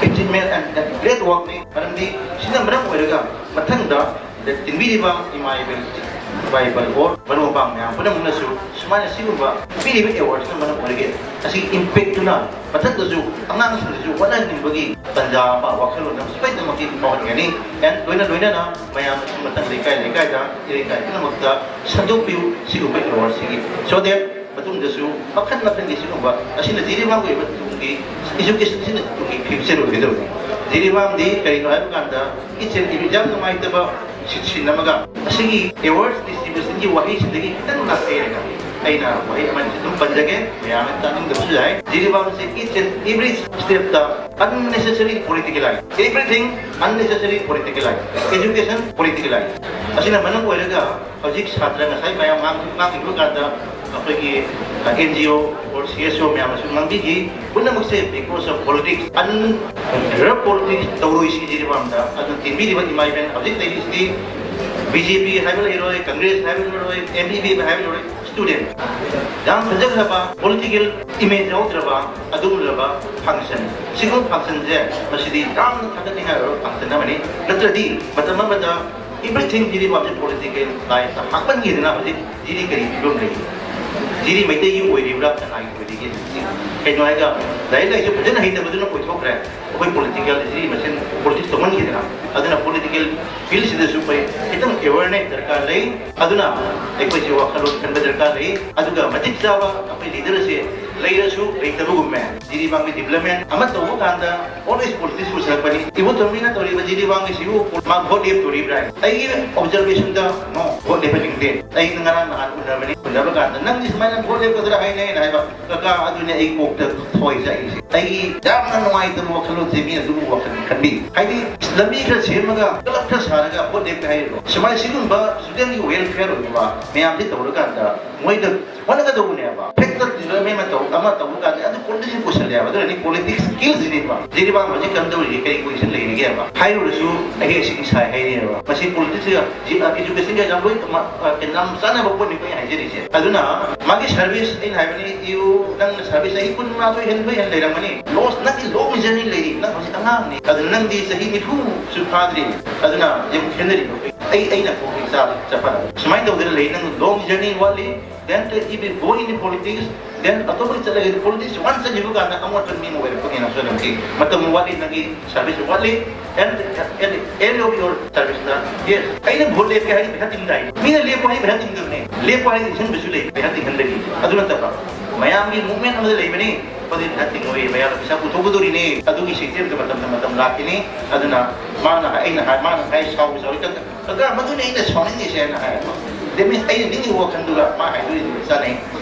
achievement and the great work ꯅꯤ꯫ ꯃꯔꯝꯗꯤ ꯁꯤꯅ ꯃꯔꯝ ꯑꯣꯏꯔꯒ ꯃꯊꯪꯗ ꯇꯤꯟꯕꯤꯔꯤꯕ ꯏꯃꯥ ꯏꯕꯦꯜ, ꯏꯃꯥ ꯏꯕꯦꯜ ꯑꯣꯔ ꯃꯔꯨꯞ ꯃꯄꯥꯡ ꯃꯌꯥꯝ ꯄꯨꯝꯅꯃꯛꯅꯁꯨ ꯁꯨꯃꯥꯏꯅ ꯁꯤꯒꯨꯝꯕ ꯄꯤꯔꯤꯕ ꯑꯦꯋꯥꯔꯗꯁꯤꯅ ꯃꯔꯝ ꯑꯣꯏꯔꯒ ꯑꯁꯤꯒꯤ ꯏꯝꯄꯦꯛꯇꯨꯅ ꯃꯊꯛꯇꯁꯨ ꯑꯉꯥꯡꯁꯤꯡꯗꯁꯨ ꯍꯣꯠꯅꯍꯟꯅꯤꯡꯕꯒꯤ ꯇꯥꯟꯖꯥ ꯑꯃ, ꯋꯥꯈꯜꯂꯣꯟ ꯑꯃ ꯁꯣꯏꯗꯅꯃꯛꯀꯤ ꯐꯥꯎꯍꯟꯒꯅꯤ꯫ And ꯂꯣꯏꯅ ꯂꯣꯏꯅꯅ ꯃꯌꯥꯝꯅꯁꯨ ꯃꯊꯪ ꯂꯩꯀꯥꯏ ꯂꯩꯀꯥꯏꯗ, ꯏꯔꯩꯀꯥꯏ ꯄꯨꯝꯅꯃꯛꯇ ꯁꯟꯗꯣꯛꯄꯤꯌꯨ ꯁꯤꯒꯨꯝꯕ ꯑꯦꯋꯥꯔꯗꯁꯤꯒꯤ, so that ꯃꯇꯨꯡꯗꯁꯨ ꯃꯈꯜ ꯃꯈꯜꯒꯤ ꯁꯤꯒꯨꯝꯕ ꯑꯁꯤꯅ ꯖꯤꯔꯤꯕꯥꯝꯒꯤ ꯑꯣꯏꯕ ꯇꯨꯡꯒꯤ education ꯁꯤꯅ ꯇꯨꯡꯒꯤ future ꯑꯣꯏꯒꯗꯧꯕꯅꯤ꯫ ꯖꯤꯔꯤꯕꯥꯝꯗꯤ ꯀꯔꯤꯅꯣ ꯍꯥꯏꯕ ꯀꯥꯟꯗ each and every ꯌꯥꯝ ꯅꯨꯡꯉꯥꯏꯇꯕ ꯁꯤꯟ ꯑꯃꯒ ꯑꯁꯤꯒꯤ ꯑꯦꯋꯥꯔꯗ ꯗꯤꯁꯇ꯭ꯔꯤꯕ꯭ꯌꯨꯁꯟꯒꯤ ꯋꯥꯍꯩꯁꯤꯗꯒꯤ ꯈꯤꯇꯪ ꯅꯥꯊꯩꯔꯒ ꯑꯩꯅ ꯋꯥꯍꯩ ꯑꯃꯅꯤ ꯑꯗꯨꯝ ꯄꯟꯖꯒꯦ, ꯃꯌꯥꯝꯅ ꯇꯥꯅꯤꯡꯗꯕꯁꯨ ꯌꯥꯏ꯫ ꯖꯤꯔꯤꯕꯥꯝꯁꯦ each and every step ꯇ unnecessary politicalize, everything unnecessary politicalize, education politicalize꯫ ꯑꯁꯤꯅ ꯃꯔꯝ ꯑꯣꯏꯔꯒ ꯍꯧꯖꯤꯛ ꯁꯥꯇ꯭ꯔ ꯉꯁꯥꯏ ꯃꯌꯥꯝ ꯉꯥꯡ-, ꯉꯥꯡꯂꯤꯕ ꯀꯥꯟꯗ ꯑꯩꯈꯣꯏꯒꯤ, ꯑ, NGO or CSO ꯃꯌꯥꯝꯅꯁꯨ ꯉꯥꯡꯕꯤꯈꯤ꯫ ꯄꯨꯝꯅꯃꯛꯁꯦ because of politics, ꯑꯟ-, ꯗ꯭ꯔꯒ ꯄꯣꯂꯤꯇꯤꯛꯁ ꯇꯧꯔꯣꯏ ꯁꯤꯁꯤꯒꯤ ꯃꯔꯝꯗ ꯑꯗꯨ ꯇꯤꯟꯕꯤꯔꯤꯕ ꯏꯃꯥ ꯏꯕꯦꯟ ꯍꯧꯖꯤꯛ ꯂꯩꯔꯤꯁꯤꯗꯤ BJP ꯍꯥꯏꯕ ꯂꯩꯔꯣꯏ, ꯀꯪꯒ꯭ꯔꯦꯁ ꯍꯥꯏꯕ ꯂꯩꯔꯣꯏ, MBB ꯍꯥꯏꯕ ꯂꯩꯔꯣꯏ, ꯁ꯭ꯇꯨꯗꯦꯟ꯫ ꯌꯥꯝ ꯐꯖꯈ꯭ꯔꯕ ꯄꯣꯂꯤꯇꯤꯀꯦꯜ ꯏꯃꯦꯖ ꯌꯥꯎꯗ꯭ꯔꯕ ꯑꯗꯨꯒꯨꯝꯂꯕ ꯐꯪꯁꯟ꯫ ꯁꯤꯒꯨꯝꯕ ꯐꯪꯁꯟꯁꯦ ꯃꯁꯤꯗꯤ ꯌꯥꯝꯅ ꯊꯥꯒꯠꯅꯤꯡꯉꯥꯏ ꯑꯣꯏꯕ ꯐꯪꯁꯟ ꯑꯃꯅꯤ꯫ ꯅꯠꯇ꯭ꯔꯗꯤ ꯃꯇꯝ ꯑꯃꯗ everything ꯁꯤꯗꯤ ꯄꯣꯂꯤꯇꯤꯀꯦꯜ ꯂꯥꯏꯐꯇ ꯍꯥꯞꯄꯟꯈꯤꯗꯅ ꯍꯧꯖꯤꯛ ꯁꯤꯗꯤ ꯀꯔꯤ ꯐꯤꯕꯝ ꯂꯩ? ꯖꯤꯔꯤ ꯃꯩꯇꯩꯒꯤ ꯑꯣꯏꯔꯤꯕ꯭ꯔꯥ, ꯀꯅꯥꯒꯤ ꯑꯣꯏꯔꯤꯒꯦ? ꯀꯩꯅꯣ ꯍꯥꯏꯔꯒ, ꯂꯥꯏꯔꯤꯛ ꯂꯥꯏꯁꯨ ꯐꯖꯅ ꯍꯩꯇꯕꯗꯨꯅ ꯑꯣꯏꯊꯣꯛꯈ꯭ꯔꯦ꯫ ꯑꯩꯈꯣꯏ ꯄꯣꯂꯤꯇꯤꯀꯦꯜ, ꯖꯤꯔꯤ ꯃꯁꯦꯟ ꯄꯣꯂꯤꯇꯤꯛꯁ ꯇꯧꯃꯟꯈꯤꯗꯅ꯫ ꯑꯗꯨꯅ ꯄꯣꯂꯤꯇꯤꯀꯦꯜ ꯐꯤꯜꯁꯤꯗꯁꯨ ꯑꯩꯈꯣꯏ ꯈꯤꯇꯪ ꯑꯦꯋꯦꯔꯅꯦꯁ ꯗꯔꯀꯥꯔ ꯂꯩ꯫ ꯑꯗꯨꯅ ꯑꯩꯈꯣꯏꯁꯦ ꯋꯥꯈꯜꯂꯣꯟ ꯈꯟꯕ ꯗꯔꯀꯥꯔ ꯂꯩ꯫ ꯑꯗꯨꯒ ꯃꯇꯤꯛ ꯆꯥꯕ ꯑꯩꯈꯣꯏ ꯂꯤꯗꯔꯁꯦ ꯂꯩꯔꯁꯨ ꯂꯩꯇꯕꯒꯨꯝꯃꯦ꯫ ꯖꯤꯔꯤꯕꯥꯝꯒꯤ ꯗꯤꯕ꯭ꯂꯞꯃꯦꯟ ꯑꯃ ꯇꯧꯕ ꯀꯥꯟꯗ always ꯄꯣꯂꯤꯇꯤꯛꯁ ꯄꯨꯁꯜꯂꯛꯄꯅꯤ꯫ ꯏꯕꯣ ꯇꯣꯝꯕꯤꯅ ꯇꯧꯔꯤꯕ ꯖꯤꯔꯤꯕꯥꯝꯒꯤꯁꯤꯕꯨ ꯃꯥ ꯚꯣꯠ ꯂꯦꯞꯇꯣꯔꯤꯕ꯭ꯔꯥ? ꯑꯩꯒꯤ ꯑꯣꯕꯖꯔꯕꯦꯁꯟꯗ no, ꯚꯣꯠ ꯂꯦꯞꯍꯟꯅꯤꯡꯗꯦ꯫ ꯑꯩꯅ ꯉꯔꯥꯡ ꯅꯍꯥꯟ ꯎꯅꯕꯅꯤ꯫ ꯎꯅꯕ ꯀꯥꯟꯗ ꯅꯪꯗꯤ ꯁꯨꯃꯥꯏꯅ ꯚꯣꯠ ꯂꯦꯞꯀꯗ꯭ꯔꯥ ꯍꯥꯏꯅ ꯑꯩꯅ ꯍꯥꯏꯕ, ꯀꯀꯥ, ꯑꯗꯨꯅꯦ ꯑꯩ ꯀꯣꯛꯇ ꯊꯣꯏ ꯆꯥꯛꯏꯁꯦ꯫ ꯑꯩꯒꯤ ꯌꯥꯝꯅ ꯅꯨꯡꯉꯥꯏꯇꯕ ꯋꯥꯈꯜꯂꯣꯟꯁꯦ ꯃꯤꯅ ꯑꯗꯨꯒꯨꯝꯕ ꯋꯥꯈꯜ ꯈꯟꯕꯤ꯫ ꯍꯥꯏꯗꯤ ꯂꯝꯕꯤ ꯈꯔ ꯁꯦꯝꯃꯒ, ꯀꯂꯞ ꯈꯔ ꯁꯥꯔꯒ ꯚꯣꯠ ꯂꯦꯞꯀꯦ ꯍꯥꯏꯔꯤꯕ꯭ꯔꯣ? ꯁꯨꯃꯥꯏꯅ ꯁꯤꯒꯨꯝꯕ ꯁꯣꯁꯤꯌꯦꯜꯒꯤ ꯋꯦꯜꯐꯤꯌꯔ ꯑꯣꯏꯕ ꯃꯌꯥꯝꯁꯤ ꯇꯧꯔꯀꯥꯟꯗ ꯃꯣꯏꯗ ꯍꯣꯠꯅꯒꯗꯧꯕꯅꯦꯕ꯫ ꯐꯦꯛꯇꯔ ꯗꯤꯕ꯭ꯂꯞꯃꯦꯟ ꯑꯃ ꯇꯧ-, ꯑꯃ ꯇꯧꯕ ꯀꯥꯟꯗ ꯑꯗꯨ ꯄꯣꯂꯤꯇꯤꯛꯁ ꯄꯨꯁꯜꯂꯦꯕ꯫ ꯑꯗꯨꯅꯅꯤ ꯄꯣꯂꯤꯇꯤꯛꯁ ꯁ꯭ꯀꯤꯜꯁꯤꯅꯦꯕ꯫ ꯖꯤꯔꯤꯕꯥꯝ ꯍꯧꯖꯤꯛ ꯀꯝꯗꯧꯔꯤꯒꯦ, ꯀꯔꯤ ꯄꯣꯖꯤꯁꯟ ꯂꯩꯔꯤꯒꯦꯕ ꯍꯥꯏꯔꯨꯔꯁꯨ ꯑꯍꯦ ꯑꯁꯤꯒꯤ ꯁꯥꯏ ꯍꯥꯏꯔꯤꯑꯕ꯫ ꯃꯁꯤ ꯄꯣꯂꯤꯇꯤꯛꯁꯀ ꯖꯤ-, ꯑ, ꯏꯗꯨꯀꯦꯁꯟꯒ ꯌꯥꯝ ꯂꯣꯏ ꯃ-, ꯑ, ꯀꯩꯅꯣ ꯌꯥꯝ ꯆꯥꯟꯅꯕ ꯄꯣꯠꯅꯤꯀꯣ ꯑꯩꯅ ꯍꯥꯏꯖꯔꯤꯁꯦ꯫ ꯑꯗꯨꯅ ꯃꯥꯒꯤ ꯁꯥꯔꯚꯤꯁ ꯑꯩꯅ ꯍꯥꯏꯕꯅꯤ, ꯏꯌꯨ ꯅꯪꯅ ꯁꯥꯔꯚꯤꯁ ꯆꯍꯤ ꯀꯨꯟꯃꯥꯊꯣꯏ ꯍꯦꯟꯕ ꯍꯦꯟꯅ ꯂꯩꯔꯝꯒꯅꯤ꯫ ꯂꯣꯁ ꯅꯪꯒꯤ ꯂꯣꯡ ꯖꯔꯅꯤ ꯂꯩꯔꯤ, ꯅꯪ ꯍꯧꯖꯤꯛ ꯑꯉꯥꯡꯅꯤ꯫ ꯑꯗꯨꯅ ꯅꯪꯗꯤ ꯆꯍꯤ ꯅꯤꯐꯨꯁꯨ ꯐꯥꯗ꯭ꯔꯤ꯫ ꯑꯗꯨꯅ ꯌꯥꯝ ꯈꯦꯠꯅꯔꯤꯕ꯫ ꯑꯩ, ꯑꯩꯅ ꯈꯣꯡ ꯆꯥꯕ ꯆꯠꯄ ꯁꯨꯃꯥꯏꯅ ꯇꯧꯗꯅ ꯂꯩ꯫ ꯅꯪ ꯂꯣꯡ ꯖꯔꯅꯤ ꯋꯥꯠꯂꯤ꯫ Then if you go in politics, then ꯑꯇꯣꯞꯄꯒꯤ ꯆꯠꯂꯒꯗꯤ ꯄꯣꯂꯤꯇꯤꯛꯁ ꯋꯥꯟ ꯆꯠꯈꯤꯕ ꯀꯥꯟꯗ ꯑꯃꯣꯠꯄ ꯃꯤ ꯑꯃ ꯑꯣꯏꯔꯛꯄꯒꯤ ꯅꯪꯁꯨ ꯑꯗꯨꯝ ꯃꯇꯝ ꯋꯥꯠꯂꯤ, ꯅꯪꯒꯤ ꯁꯥꯔꯚꯤꯁ ꯋꯥꯠꯂꯤ꯫ And at the end of your service ꯇ, yes, ꯑꯩꯅ ꯚꯣꯠ ꯂꯦꯞꯀꯦ ꯍꯥꯏꯗꯤ ꯄꯩꯁꯥ ꯇꯤꯡꯗꯥꯏꯅꯦ꯫ ꯃꯤꯅ ꯂꯦꯞꯄꯣ ꯍꯥꯏꯗꯤ ꯄꯩꯁꯥ ꯇꯤꯡꯗꯕꯅꯦ꯫ ꯂꯦꯞꯄꯣ ꯍꯥꯏꯗꯤ ꯏꯟꯁꯤꯟꯕꯁꯨ ꯂꯩ, ꯄꯩꯁꯥ ꯇꯤꯡꯍꯟꯕꯒꯤ꯫ ꯑꯗꯨ ꯅꯠꯇꯕ ꯃꯌꯥꯝꯒꯤ ꯃꯨꯚꯃꯦꯟ ꯑꯃꯗ ꯂꯩꯕꯅꯤ꯫ ꯑꯗꯨꯗꯤ ꯄꯩꯁꯥ ꯇꯤꯡꯉꯣꯏ, ꯃꯌꯥꯝꯅ ꯄꯩꯁꯥ ꯄꯨꯊꯣꯛꯀꯗꯧꯔꯤꯅꯦ꯫ ꯑꯗꯨꯒꯤ ꯁꯤꯁꯇꯦꯝꯗ ꯃꯇꯝꯗ ꯃꯇꯝ ꯂꯥꯛꯈꯤꯅꯤ꯫ ꯑꯗꯨꯅ ꯃꯥꯅ ꯍꯥꯏ-, ꯑꯩꯅ ꯍꯥꯏ-, ꯃꯥꯅ ꯍꯥꯏ ꯁꯥꯎꯕ ꯁꯥꯎꯏ, ꯀꯀꯥ, ꯃꯗꯨꯅꯤ ꯑꯩꯅ ꯁꯥꯎꯅꯤꯡꯉꯤꯁꯦ ꯍꯥꯏꯅ ꯍꯥꯏꯌꯦꯕ꯫ That means ꯑꯩꯅ ꯅꯤꯡꯉꯤꯕ ꯋꯥꯈꯜꯗꯨꯒ ꯃꯥ ꯍꯥꯏꯗꯣꯔꯤꯗꯨꯒ ꯆꯥꯟꯅꯩ꯫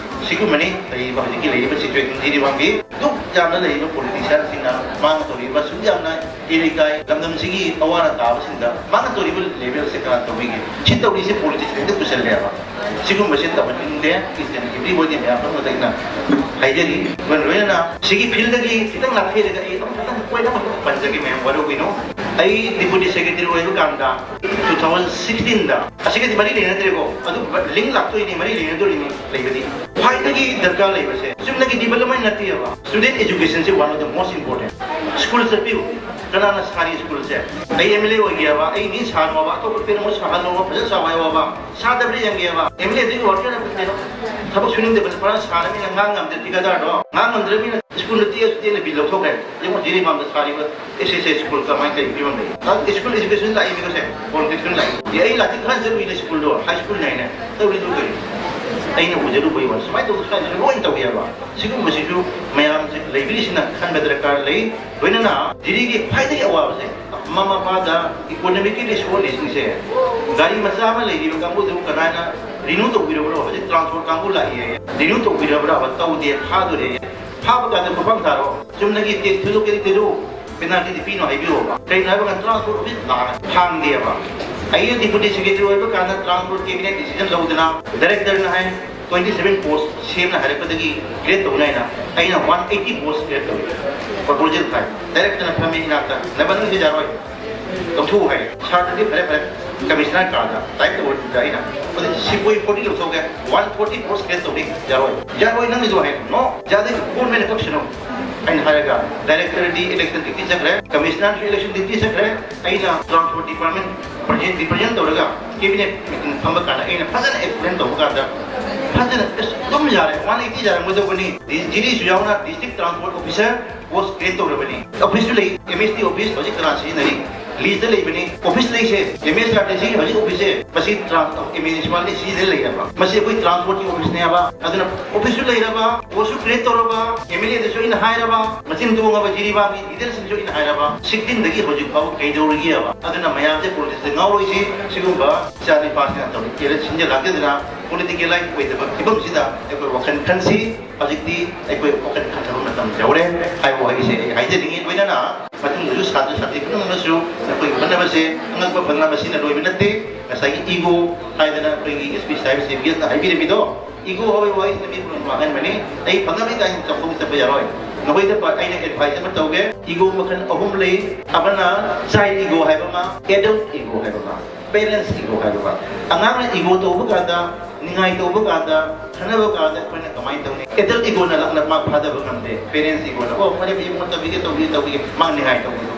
ꯁꯤꯒꯨꯝꯕꯅꯤ ꯂꯩꯔꯤꯕ ꯍꯧꯖꯤꯛꯀꯤ ꯂꯩꯔꯤꯕ ꯁꯤꯆꯨꯋꯦꯁꯟꯁꯤꯗꯤ ꯋꯥꯡꯕꯤ꯫ ꯑꯗꯨꯛ ꯌꯥꯝꯅ ꯂꯩꯔꯤꯕ ꯄꯣꯂꯤꯇꯤꯁꯤꯌꯥꯟꯁꯤꯡꯅ ꯃꯥꯅ ꯇꯧꯔꯤꯕ ꯑꯁꯨꯛ ꯌꯥꯝꯅ ꯏꯔꯩꯀꯥꯏ ꯂꯝꯗꯝꯁꯤꯒꯤ ꯑꯋꯥ ꯑꯅꯥ ꯇꯥꯕꯁꯤꯡꯗ ꯃꯥꯅ ꯇꯧꯔꯤꯕ ꯂꯦꯚꯦꯜꯁꯦ ꯀꯅꯥ ꯇꯧꯕꯤꯒꯦ? ꯁꯤ ꯇꯧꯔꯤꯁꯦ ꯄꯣꯂꯤꯇꯤꯛꯁ ꯍꯦꯛꯇ ꯄꯨꯁꯜꯂꯦꯕ꯫ ꯁꯤꯒꯨꯝꯕꯁꯦ ꯇꯧꯍꯟꯅꯤꯡꯗꯦ꯫ Each and everybody ꯃꯌꯥꯝ ꯄꯨꯝꯅꯃꯛꯇ ꯑꯩꯅ ꯍꯥꯏꯖꯔꯤ꯫ ꯂꯣꯏꯅ ꯂꯣꯏꯅꯅ ꯁꯤꯒꯤ ꯐꯤꯜꯗꯒꯤ ꯈꯤꯇꯪ ꯂꯥꯞꯊꯩꯔꯒ ꯑꯩ ꯑꯃꯨꯛꯇꯪ ꯄꯣꯏꯟ ꯑꯃꯈꯛ ꯄꯟꯖꯒꯦ ꯃꯌꯥꯝ, ꯋꯥꯔꯧꯕꯤꯅꯣ꯫ ꯑꯩ ꯗꯤꯄꯨꯇꯤ ꯁꯦꯀ꯭ꯔꯦꯇꯔꯤ ꯑꯣꯏꯕ ꯀꯥꯟꯗ ꯇꯨ ꯊꯥꯎꯖꯟ ꯁꯤꯛꯁꯇꯤꯟꯗ, ꯑꯁꯤꯒꯗꯤ ꯃꯔꯤ ꯂꯩꯅꯗ꯭ꯔꯦꯀꯣ, ꯑꯗꯨ ꯂꯤꯡ ꯂꯥꯛꯇꯣꯏꯅꯤ, ꯃꯔꯤ ꯂꯩꯅꯗꯣꯔꯤꯅꯤ꯫ ꯂꯩꯕꯗꯤ ꯈ꯭ꯋꯥꯏꯗꯒꯤ ꯗꯔꯀꯥꯔ ꯂꯩꯕꯁꯦ ꯆꯨꯝꯅꯒꯤ ꯗꯤꯕꯂꯞꯃꯦꯟ ꯅꯠꯇꯦꯕ꯫ Student education ꯁꯤ one of the most important꯫ School ꯆꯠꯄꯤꯌꯨ꯫ ꯀꯅꯥꯅ ꯁꯥꯔꯤ ꯁ꯭ꯀꯨꯜꯁꯦ? ꯑꯩ ꯑꯦꯝ ꯑꯦꯜ ꯑꯦ ꯑꯣꯏꯒꯦꯕ, ꯑꯩ ꯃꯤ ꯁꯥꯅꯣꯕ, ꯑꯇꯣꯞꯄ ꯄꯦꯔꯦꯟ ꯑꯃ ꯁꯥꯍꯜꯂꯣꯕ, ꯐꯖꯅ ꯁꯥꯎ ꯍꯥꯏꯌꯣꯕ꯫ ꯁꯥꯗꯕ꯭ꯔꯥ ꯌꯦꯡꯒꯦꯕ꯫ ꯑꯦꯝ ꯑꯦꯜ ꯑꯦꯗꯨꯒꯤ ꯋꯥꯔꯀꯔ ꯑꯃ ꯀꯩꯅꯣ ꯊꯕꯛ ꯁꯨꯅꯤꯡꯗꯕꯅ ꯐꯔ ꯁꯥꯔꯃꯤꯅ ꯉꯥꯡ ꯉꯝꯗ꯭ꯔꯦ ꯊꯤꯀꯥꯗꯥꯔꯗꯣ꯫ ꯉꯥꯡ ꯉꯝꯗ꯭ꯔꯕꯅꯤꯅ ꯁ꯭ꯀꯨꯜꯗ ꯇꯦꯛꯑꯁꯨ ꯇꯦꯛꯅ ꯕꯤꯜ ꯂꯧꯊꯣꯛꯈ꯭ꯔꯦ꯫ ꯌꯦꯡꯉꯣ, ꯖꯤꯔꯤꯕꯥꯝꯗ ꯁꯥꯔꯤꯕ ꯑꯦꯁ ꯑꯦꯁ ꯑꯦ ꯁ꯭ꯀꯨꯜ ꯀꯃꯥꯏꯅ ꯀꯔꯤ ꯐꯤꯕꯝ ꯂꯩ? ꯁ꯭ꯀꯨꯜ ꯑꯦꯖꯨꯀꯦꯁꯟ ꯂꯥꯛꯏ ꯃꯤꯒꯁꯦ, ꯀꯣꯟꯇ꯭ꯔꯦꯛꯁꯟ ꯂꯥꯛꯏ꯫ ꯑꯦ, ꯑꯩ ꯂꯥꯛꯇꯤ ꯈꯔ ꯆꯠꯂꯨꯏꯅꯦ ꯁ꯭ꯀꯨꯜꯗꯣ, ꯍꯥꯏ ꯁ꯭ꯀꯨꯜꯅꯦ ꯍꯥꯏꯅ꯫ ꯇꯧꯔꯤꯗꯨ ꯀꯔꯤ? ꯑꯩꯅ ꯎꯖꯔꯨꯕꯒꯤ ꯋꯥꯅꯤ꯫ ꯁꯨꯃꯥꯏꯅ ꯇꯧꯗꯅ ꯁꯨꯃꯥꯏꯅ ꯂꯣꯏꯅ ꯇꯧꯋꯦꯕ꯫ ꯁꯤꯒꯨꯝꯕꯁꯤꯁꯨ ꯃꯌꯥꯝꯁꯦ ꯂꯩꯕꯤꯔꯤꯁꯤꯅ ꯈꯟꯕ ꯗꯔꯀꯥꯔ ꯂꯩ꯫ ꯂꯣꯏꯅꯅ ꯖꯤꯔꯤꯒꯤ ꯈ꯭ꯋꯥꯏꯗꯒꯤ ꯑꯋꯥꯕꯁꯦ, ꯃꯃꯥ ꯃꯄꯥꯗ ꯏꯀꯣꯅꯣꯃꯤꯀꯦꯜꯂꯤ ꯁꯣꯜꯂꯤꯁꯤꯡꯁꯦ, ꯒꯥꯔꯤ ꯃꯆꯥ ꯑꯃ ꯂꯩꯔꯤꯕ ꯀꯥꯡꯕꯨꯗꯨ ꯀꯅꯥꯅ ꯔꯤꯅ꯭ꯌꯨ ꯇꯧꯕꯤꯔꯕ꯭ꯔꯣ? ꯍꯧꯖꯤꯛ ꯇ꯭ꯔꯥꯟꯁꯄꯣꯔꯠ ꯀꯥꯡꯕꯨ ꯂꯥꯛꯏ, ꯔꯤꯅ꯭ꯌꯨ ꯇꯧꯕꯤꯔꯕ꯭ꯔꯥ? ꯇꯧꯗꯦ, ꯐꯥꯗꯣꯔꯦ꯫ ꯐꯥꯕ ꯀꯥꯟꯗ ꯈꯨꯐꯝ ꯊꯥꯔꯣ꯫ ꯆꯨꯝꯅꯒꯤ ꯇꯦꯛꯁ ꯊꯤꯗꯣꯛꯀꯦꯗꯤ ꯊꯤꯗꯣꯛꯎ, ꯄꯦꯅꯥꯜꯇꯤꯗꯤ ꯄꯤꯅꯣ ꯍꯥꯏꯕꯤꯔꯣꯕ꯫ ꯀꯩꯅꯣ ꯍꯥꯏꯕ ꯀꯥꯟꯗ ꯇ꯭ꯔꯥꯟꯁꯄꯣꯔꯠ ꯑꯣꯐꯤꯁ ꯂꯥꯛꯑꯒ ꯍꯥꯡꯗꯦꯕ꯫ ꯑꯩꯅ ꯗꯤꯄꯨꯇꯤ ꯁꯦꯀ꯭ꯔꯦꯇꯔꯤ ꯑꯣꯏꯕ ꯀꯥꯟꯗ ꯇ꯭ꯔꯥꯟꯁꯄꯣꯔꯠ ꯀꯦꯕꯤꯅꯦꯠ ꯗꯤꯁꯤꯖꯟ ꯂꯧꯗꯅ ꯗꯥꯏꯔꯦꯛꯇꯔꯅ ꯍꯥꯏ, ꯇ꯭ꯋꯦꯟꯇꯤ ꯁꯚꯦꯟ ꯄꯣꯁ ꯁꯦꯝꯅ ꯍꯥꯏꯔꯛꯄꯗꯒꯤ ꯀ꯭ꯔꯤꯌꯦꯠ ꯇꯧꯅꯤ ꯍꯥꯏꯅ ꯑꯩꯅ ꯋꯥꯟ ꯑꯩꯠꯇꯤ ꯄꯣꯁ ꯀ꯭ꯔꯤꯌꯦꯠ ꯇꯧꯏ꯫ ꯄ꯭ꯔꯣꯄꯣꯖꯦꯜ ꯊꯥꯏ꯫ ꯗꯥꯏꯔꯦꯛꯇꯔꯅ ꯐꯝꯃꯤ ꯏꯅꯥꯛꯇ, "ꯅꯕ ꯅꯪꯁꯤ ꯌꯥꯔꯣꯏ, ꯂꯧꯊꯣꯛꯎ" ꯍꯥꯏ꯫ ꯁꯥꯔꯗꯨꯗꯤ ꯐꯔꯦ ꯐꯔꯦ, ꯀꯃꯤꯁꯅꯔ ꯀꯥꯗ ꯇꯥꯏꯞ ꯇꯧꯕꯗꯨꯗ ꯑꯩꯅ, "ꯑꯗꯨꯗꯤ ꯁꯤꯄꯣꯏ ꯐꯣꯔꯇꯤ ꯂꯧꯊꯣꯛꯑꯒꯦ, ꯋꯥꯟ ꯐꯣꯔꯇꯤ ꯄꯣꯁ ꯀ꯭ꯔꯤꯌꯦꯠ ꯇꯧꯒꯦ, ꯌꯥꯔꯣꯏ"꯫ "ꯌꯥꯔꯣꯏ, ꯅꯪꯒꯤꯁꯨ" ꯍꯥꯏ꯫ "ꯅꯣ, ꯌꯥꯗꯦ, ꯐꯣꯔꯃꯦꯟ ꯀꯛꯁꯅꯨ" ꯑꯩꯅ ꯍꯥꯏꯔꯒ, ꯗꯥꯏꯔꯦꯛꯇꯔꯗꯤ ꯏꯂꯦꯛꯁꯟ ꯗ꯭ꯌꯨꯇꯤ ꯆꯠꯈ꯭ꯔꯦ, ꯀꯃꯤꯁꯅꯔꯁꯨ ꯏꯂꯦꯛꯁꯟ ꯗ꯭ꯌꯨꯇꯤ ꯆꯠꯈ꯭ꯔꯦ, ꯑꯩꯅ ꯇ꯭ꯔꯥꯟꯁꯄꯣꯔꯠ ꯗꯤꯄꯥꯔꯠꯃꯦꯟ ꯔꯤꯄ꯭ꯔꯖꯦꯟ ꯇꯧꯔꯒ ꯀꯦꯕꯤꯅꯦꯠ ꯃꯤꯇꯤꯡ ꯐꯝꯕ ꯀꯥꯟꯗ ꯑꯩꯅ ꯐꯖꯅ ꯑꯦꯛꯁꯄ꯭ꯂꯦꯟ ꯇꯧꯕ ꯀꯥꯟꯗ ꯐꯖꯅ, "ꯑꯁ, ꯑꯗꯨꯝ ꯌꯥꯔꯦ, ꯋꯥꯟ ꯑꯩꯠꯇꯤ ꯌꯥꯔꯝꯒꯗꯧꯕꯅꯤ"꯫ ꯖꯤꯔꯤꯁꯨ ꯌꯥꯎꯅ ꯗꯤꯁꯇ꯭ꯔꯤꯛ ꯇ꯭ꯔꯥꯟꯁꯄꯣꯔꯠ ꯑꯣꯐꯤꯁꯔ ꯄꯣꯁ ꯀ꯭ꯔꯤꯌꯦꯠ ꯇꯧꯔꯕꯅꯤ꯫ ꯑꯣꯐꯤꯁꯁꯨ ꯂꯩ, ꯑꯦꯝ ꯑꯦꯁ ꯇꯤ ꯑꯣꯐꯤꯁ ꯍꯧꯖꯤꯛ ꯀꯅꯥ ꯁꯤꯖꯤꯟꯅꯔꯤ? ꯂꯤꯁꯇ ꯂꯩꯕꯅꯤ꯫ ꯑꯣꯐꯤꯁ ꯂꯩꯁꯦ, ꯑꯦꯝ ꯑꯦꯁ ꯑꯥꯔ ꯇꯤ ꯁꯤ ꯍꯧꯖꯤꯛ ꯑꯣꯐꯤꯁꯁꯦ ꯃꯁꯤ ꯇ꯭ꯔꯥꯟꯁ-, ꯃ꯭ꯌꯨꯅꯤꯁꯤꯄꯥꯂꯤꯇꯤ ꯁꯤꯖꯤꯟꯅ ꯂꯩꯔꯕ? ꯃꯁꯤ ꯑꯩꯈꯣꯏ ꯇ꯭ꯔꯥꯟꯁꯄꯣꯔꯠꯀꯤ ꯑꯣꯐꯤꯁꯅꯦꯕ꯫ ꯑꯗꯨꯅ ꯑꯣꯐꯤꯁꯁꯨ ꯂꯩꯔꯕ, ꯄꯣꯁꯁꯨ ꯀ꯭ꯔꯤꯌꯦꯠ ꯇꯧꯔꯕ, ꯑꯦꯝ ꯑꯦꯜ ꯑꯦꯗꯁꯨ ꯑꯩꯅ ꯍꯥꯏꯔꯕ, ꯃꯆꯤꯟ ꯇꯣꯡꯉꯕ ꯖꯤꯔꯤꯕꯥꯝꯒꯤ ꯂꯤꯗꯔꯁꯤꯡꯁꯨ ꯑꯩꯅ ꯍꯥꯏꯔꯕ, ꯁꯤꯛꯁꯇꯤꯟꯗꯒꯤ ꯍꯧꯖꯤꯛ ꯐꯥꯎꯕ ꯀꯩꯗꯧꯔꯤꯒꯦꯕ? ꯑꯗꯨꯅ ꯃꯌꯥꯝꯁꯦ ꯄꯣꯂꯤꯇꯤꯛꯁꯇ ꯉꯥꯎꯔꯣꯏꯁꯤ꯫ ꯁꯤꯒꯨꯝꯕ ꯏꯆꯥ ꯅꯨꯄꯥꯁꯤꯡ ꯇꯧꯔꯤ ꯀꯦꯔꯦꯠ ꯁꯤꯟꯖ ꯂꯥꯛꯆꯗꯅ ꯄꯣꯂꯤꯇꯤꯀꯦꯜ ꯂꯥꯏꯐ ꯑꯣꯏꯗꯕ ꯐꯤꯕꯝꯁꯤꯗ ꯑꯩꯈꯣꯏ ꯋꯥꯈꯜ ꯈꯟꯁꯤ꯫ ꯍꯧꯖꯤꯛꯇꯤ ꯑꯩꯈꯣꯏ ꯋꯥꯈꯜ ꯈꯟꯊꯕ ꯃꯇꯝ ꯌꯧꯔꯦ ꯍꯥꯏꯕ ꯋꯥꯍꯩꯁꯦ ꯑꯩ ꯍꯥꯏꯖꯅꯤꯡꯉꯤ꯫ ꯂꯣꯏꯅꯅ ꯃꯇꯨꯡꯗꯁꯨ ꯁꯥꯇ꯭ꯔ ꯁꯥꯇ꯭ꯔꯤ ꯄꯨꯝꯅꯃꯛꯅꯁꯨ ꯅꯈꯣꯏꯒꯤ ꯍꯣꯠꯅꯕꯁꯦ ꯑꯉꯛꯄ ꯐꯪꯂꯕ ꯁꯤꯅ ꯂꯣꯏꯕ ꯅꯠꯇꯦ꯫ ꯉꯁꯥꯏꯒꯤ ꯏꯒꯣ ꯍꯥꯏꯗꯅ ꯑꯩꯈꯣꯏꯒꯤ ꯑꯦꯁ ꯄꯤ ꯁꯥꯍꯦꯕ ꯁꯤ ꯕꯤ ꯑꯦꯁꯅ ꯍꯥꯏꯕꯤꯔꯝꯃꯤꯗꯣ, ꯏꯒꯣ ꯍꯥꯏꯕ ꯋꯥꯍꯩꯁꯤꯅ ꯃꯤ ꯄꯨꯝꯅꯃꯛ ꯃꯥꯡꯍꯟꯕꯅꯤ꯫ ꯑꯩ ꯐꯪꯉꯕꯅꯤ ꯀꯥꯏꯅ ꯆꯥꯎꯊꯣꯛ ꯆꯠꯄ ꯌꯥꯔꯣꯏ꯫ ꯅꯈꯣꯏꯗ ꯄ-, ꯑꯩꯅ ꯑꯦꯗꯚꯥꯏꯁ ꯑꯃ ꯇꯧꯒꯦ꯫ ꯏꯒꯣ ꯃꯈꯜ ꯑꯍꯨꯝ ꯂꯩ꯫ ꯑꯃꯅ ꯆꯥꯏꯜ ꯏꯒꯣ ꯍꯥꯏꯕ ꯑꯃ, ꯑꯦꯗꯜꯠ ꯏꯒꯣ ꯍꯥꯏꯕ ꯑꯃ, ꯄꯦꯔꯦꯟꯁ ꯏꯒꯣ ꯍꯥꯏꯕ ꯑꯃ꯫ ꯑꯉꯥꯡꯅ ꯏꯒꯣ ꯇꯧꯕ ꯀꯥꯟꯗ, ꯅꯤꯡꯉꯥꯏ ꯇꯧꯕ ꯀꯥꯟꯗ, ꯈꯟꯅꯕ ꯀꯥꯟꯗ ꯑꯩꯈꯣꯏꯅ ꯀꯃꯥꯏꯅ ꯇꯧꯅꯤ? ꯑꯦꯗꯜꯠ ꯏꯒꯣꯅ ꯂꯥꯛꯅ ꯃꯥ ꯐꯥꯗꯕ ꯉꯝꯗꯦ꯫ ꯄꯦꯔꯦꯟꯁ ꯏꯒꯣꯅ, "ꯑꯣ, ꯐꯔꯦ, ꯏꯕꯨꯡꯉꯣ, ꯇꯧꯕꯤꯒꯦ, ꯇꯧꯕꯤꯒꯦ, ꯇꯧꯕꯤꯒꯦ", ꯃꯥ ꯅꯤꯡꯉꯥꯏ ꯇꯧꯕꯗꯣ꯫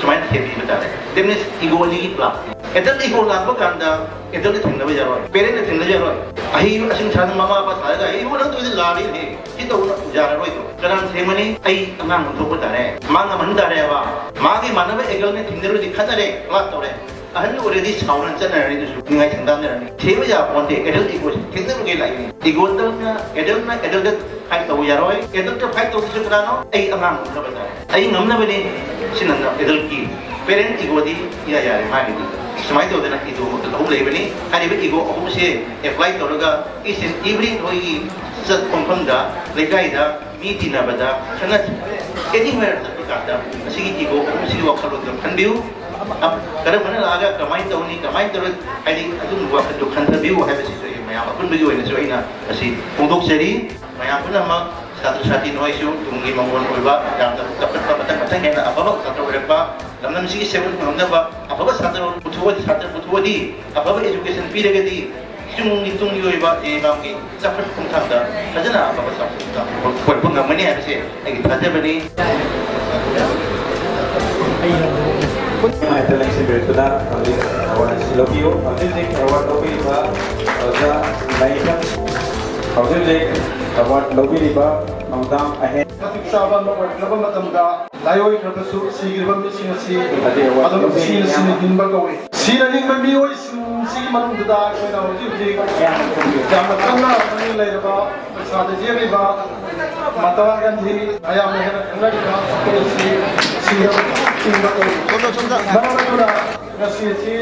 ꯁꯨꯃꯥꯏꯅ ꯊꯦꯝꯕꯤꯕ ꯇꯥꯔꯦ꯫ That means ego ꯑꯅꯤꯒꯤ ꯄ꯭ꯂꯥꯟ꯫ ꯑꯦꯗꯜ ꯏꯒꯣ ꯂꯥꯛꯄ ꯀꯥꯟꯗ ꯑꯦꯗꯜꯅ ꯊꯦꯡꯅꯕ ꯌꯥꯔꯣꯏ, ꯄꯦꯔꯦꯟꯅ ꯊꯦꯡꯅꯕ ꯌꯥꯔꯣꯏ꯫ ꯑꯍꯩ ꯑꯁꯤꯡ ꯁꯥꯅ ꯃꯃꯥ ꯃꯄꯥ ꯁꯥꯔꯒ, "ꯑꯩ ꯏꯕꯨꯡꯉꯣ, ꯅꯪ ꯇꯧꯔꯤꯗꯤ ꯂꯥꯜꯂꯤꯅꯦ, ꯁꯤ ꯇꯧꯕꯅ ꯌꯥꯔꯔꯣꯏꯗꯣ"꯫ ꯀꯅꯥꯅ ꯊꯦꯡꯒꯅꯤ? ꯑꯩ ꯑꯉꯥꯡ ꯑꯣꯟꯊꯣꯛꯄ ꯇꯥꯔꯦ꯫ ꯃꯥ ꯉꯝꯍꯟ ꯇꯥꯔꯦꯕ꯫ ꯃꯥꯒꯤ ꯃꯥꯟꯅꯕ ꯑꯦꯗꯜꯅ ꯊꯦꯡꯅꯔꯨꯗꯤ ꯈꯠꯅꯔꯦ, ꯀ꯭ꯂꯥꯁ ꯇꯧꯔꯦ꯫ ꯑꯍꯟ ꯑꯣꯏꯔꯗꯤ ꯁꯥꯎꯅ ꯆꯠꯅꯔꯅꯤ, ꯑꯗꯨꯁꯨ ꯅꯤꯡꯉꯥꯏ ꯁꯪꯗꯥꯟꯅꯔꯅꯤ꯫ ꯊꯦꯡꯕ ꯌꯥꯄꯣꯟꯇꯦ, ꯑꯦꯗꯜ ꯏꯒꯣꯁꯦ ꯊꯦꯡꯅꯕꯒꯤ ꯂꯥꯛꯏꯅꯤ꯫ ꯏꯒꯣꯗꯜꯅ, ꯑꯦꯗꯜꯅ ꯑꯦꯗꯜꯗ ꯐꯥꯏꯠ ꯇꯧꯕ ꯌꯥꯔꯣꯏ꯫ ꯑꯦꯗꯜꯗ ꯐꯥꯏꯠ ꯇꯧꯕꯁꯨ ꯀꯅꯥꯅꯣ? ꯑꯩ ꯑꯉꯥꯡ ꯑꯣꯏꯅꯕ ꯇꯥꯔꯦ꯫ ꯑꯩ ꯉꯝꯅꯕꯅꯤ꯫ ꯁꯤꯅ ꯑꯦꯗꯜꯀꯤ ꯄꯦꯔꯦꯟ ꯏꯒꯣꯗꯤ ꯏꯌꯥ ꯌꯥꯔꯦ ꯃꯥꯒꯤꯗꯤ꯫ ꯁꯨꯃꯥꯏꯅ ꯇꯧꯗꯅ ꯏꯒꯣ ꯃꯈꯜ ꯑꯍꯨꯝ ꯂꯩꯕꯅꯤ꯫ ꯍꯥꯏꯔꯤꯕ ꯏꯒꯣ ꯑꯍꯨꯝꯁꯦ ꯑꯦꯄ꯭ꯂꯥꯏ ꯇꯧꯔꯒ each and every ꯑꯩꯈꯣꯏꯒꯤ ꯆꯠꯄ ꯃꯐꯝꯗ, ꯂꯩꯀꯥꯏꯗ, ꯃꯤ ꯇꯤꯟꯅꯕꯗ, ꯈꯪꯅ anywhere ꯆꯠꯄ ꯀꯥꯟꯗ ꯑꯁꯤꯒꯤ ꯏꯒꯣ ꯑꯍꯨꯝꯁꯤꯒꯤ ꯋꯥꯈꯜꯂꯣꯟꯗꯣ ꯈꯟꯕꯤꯌꯨ꯫ ꯑ-, ꯀꯔꯝꯕꯅ ꯂꯥꯛꯑꯒ ꯀꯃꯥꯏꯅ ꯇꯧꯅꯤ, ꯀꯃꯥꯏꯅ ꯇꯧꯔꯣꯏ, ꯍꯥꯏꯗꯤ ꯑꯗꯨꯒꯨꯝꯕ ꯋꯥꯈꯜꯗꯣ ꯈꯟꯊꯕꯤꯌꯨ ꯍꯥꯏꯕꯁꯤꯁꯨ ꯑꯩ ꯃꯌꯥꯝ ꯑꯄꯨꯟꯕꯒꯤ ꯑꯣꯏꯅꯁꯨ ꯑꯩꯅ ꯑꯁꯤ ꯐꯣꯡꯗꯣꯛꯆꯔꯤ꯫ ꯃꯌꯥꯝ ꯄꯨꯝꯅꯃꯛ ꯁꯥꯇ꯭ꯔ ꯁꯥꯇ꯭ꯔꯤ ꯅꯣꯏꯁꯨ ꯇꯨꯡꯒꯤ ꯃꯪꯒꯣꯜ ꯑꯣꯏꯕ, ꯌꯥꯝꯅ ꯆꯥꯎꯈꯠꯄ, ꯃꯊꯪ ꯃꯊꯪ ꯍꯦꯟꯅ ꯑꯐꯕ ꯁꯥꯇ꯭ꯔ ꯑꯣꯏꯔꯛꯄ, ꯂꯝꯗꯝꯁꯤꯒꯤ ꯁꯦꯟꯃꯤꯠꯂꯣꯟ ꯉꯝꯅꯕ ꯑꯐꯕ ꯁꯥꯇ꯭ꯔ ꯄꯨꯊꯣꯛꯑꯗꯤ, ꯁꯥꯇ꯭ꯔ ꯄꯨꯊꯣꯛꯑꯗꯤ, ꯑꯐꯕ education ꯄꯤꯔꯒꯗꯤ ꯇꯨꯡꯒꯤ, ꯇꯨꯡꯒꯤ ꯑꯣꯏꯕ ꯂꯩꯕꯥꯛꯀꯤ ꯆꯥꯎꯈꯠ ꯈꯣꯡꯊꯥꯡꯗ ꯐꯖꯅ ꯑꯐꯕ ꯆꯥꯎꯈꯠ ꯈꯣꯡꯊꯥꯡ ꯄꯨꯔꯛꯄ ꯉꯝꯒꯅꯤ ꯍꯥꯏꯕꯁꯦ ꯑꯩꯒꯤ ꯊꯥꯖꯕꯅꯤ꯫ ꯍꯥꯏꯗ ꯂꯦꯡꯁꯤꯟꯕꯤꯔꯛꯇꯨꯅ ꯍꯧꯖꯤꯛ ꯑꯦꯋꯥꯔꯗ ꯑꯁꯤ ꯂꯧꯕꯤꯌꯨ꯫ ꯍꯧꯖꯤꯛ ꯍꯧꯖꯤꯛ ꯑꯦꯋꯥꯔꯗ ꯂꯧꯕꯤꯔꯤꯕ ꯑꯣꯖꯥ ꯂꯥꯏꯅꯤꯡꯊꯧ, ꯍꯧꯖꯤꯛ ꯍꯧꯖꯤꯛ ꯑꯦꯋꯥꯔꯗ ꯂꯧꯕꯤꯔꯤꯕ ꯊꯧꯗꯥꯝ ꯑꯍꯦꯟ ꯃꯇꯤꯛ ꯆꯥꯕ ꯑꯃ ꯑꯣꯏꯔꯛꯅꯕ ꯃꯇꯝꯗ ꯂꯥꯏꯑꯣꯏꯈ꯭ꯔꯕꯁꯨ ꯁꯤꯈ꯭ꯔꯕ ꯃꯤꯁꯤꯡ ꯑꯁꯤ ꯑꯗꯨꯝ ꯁꯤꯅ ꯁꯤꯅ ꯍꯤꯡꯕ ꯀꯧꯏ꯫ ꯁꯤꯅ ꯍꯤꯡꯕ ꯃꯤꯑꯣꯏꯁꯤꯡꯁꯤꯒꯤ ꯃꯅꯨꯡꯗꯨꯗ ꯑꯩꯈꯣꯏꯅ ꯍꯧꯖꯤꯛ ꯍꯧꯖꯤꯛ ꯌꯥꯝꯅ ꯀꯟꯅ ꯃꯃꯤꯡ ꯂꯩꯔꯕ ꯄꯩꯁꯥꯗ ꯌꯦꯛꯂꯤꯕ ꯃꯍꯥꯇꯃꯥ ꯒꯥꯟꯙꯤ, ꯃꯌꯥꯝꯅ ꯍꯦꯟꯅ ꯈꯪꯅꯔꯤꯕ ꯑꯩꯈꯣꯏ ꯑꯁꯤ ꯁꯤꯈ꯭ꯔꯕ ꯍꯤꯡꯕ ꯀꯧꯏ꯫ ꯃꯔꯝ ꯑꯗꯨꯅ ꯉꯁꯤ ꯑꯁꯤ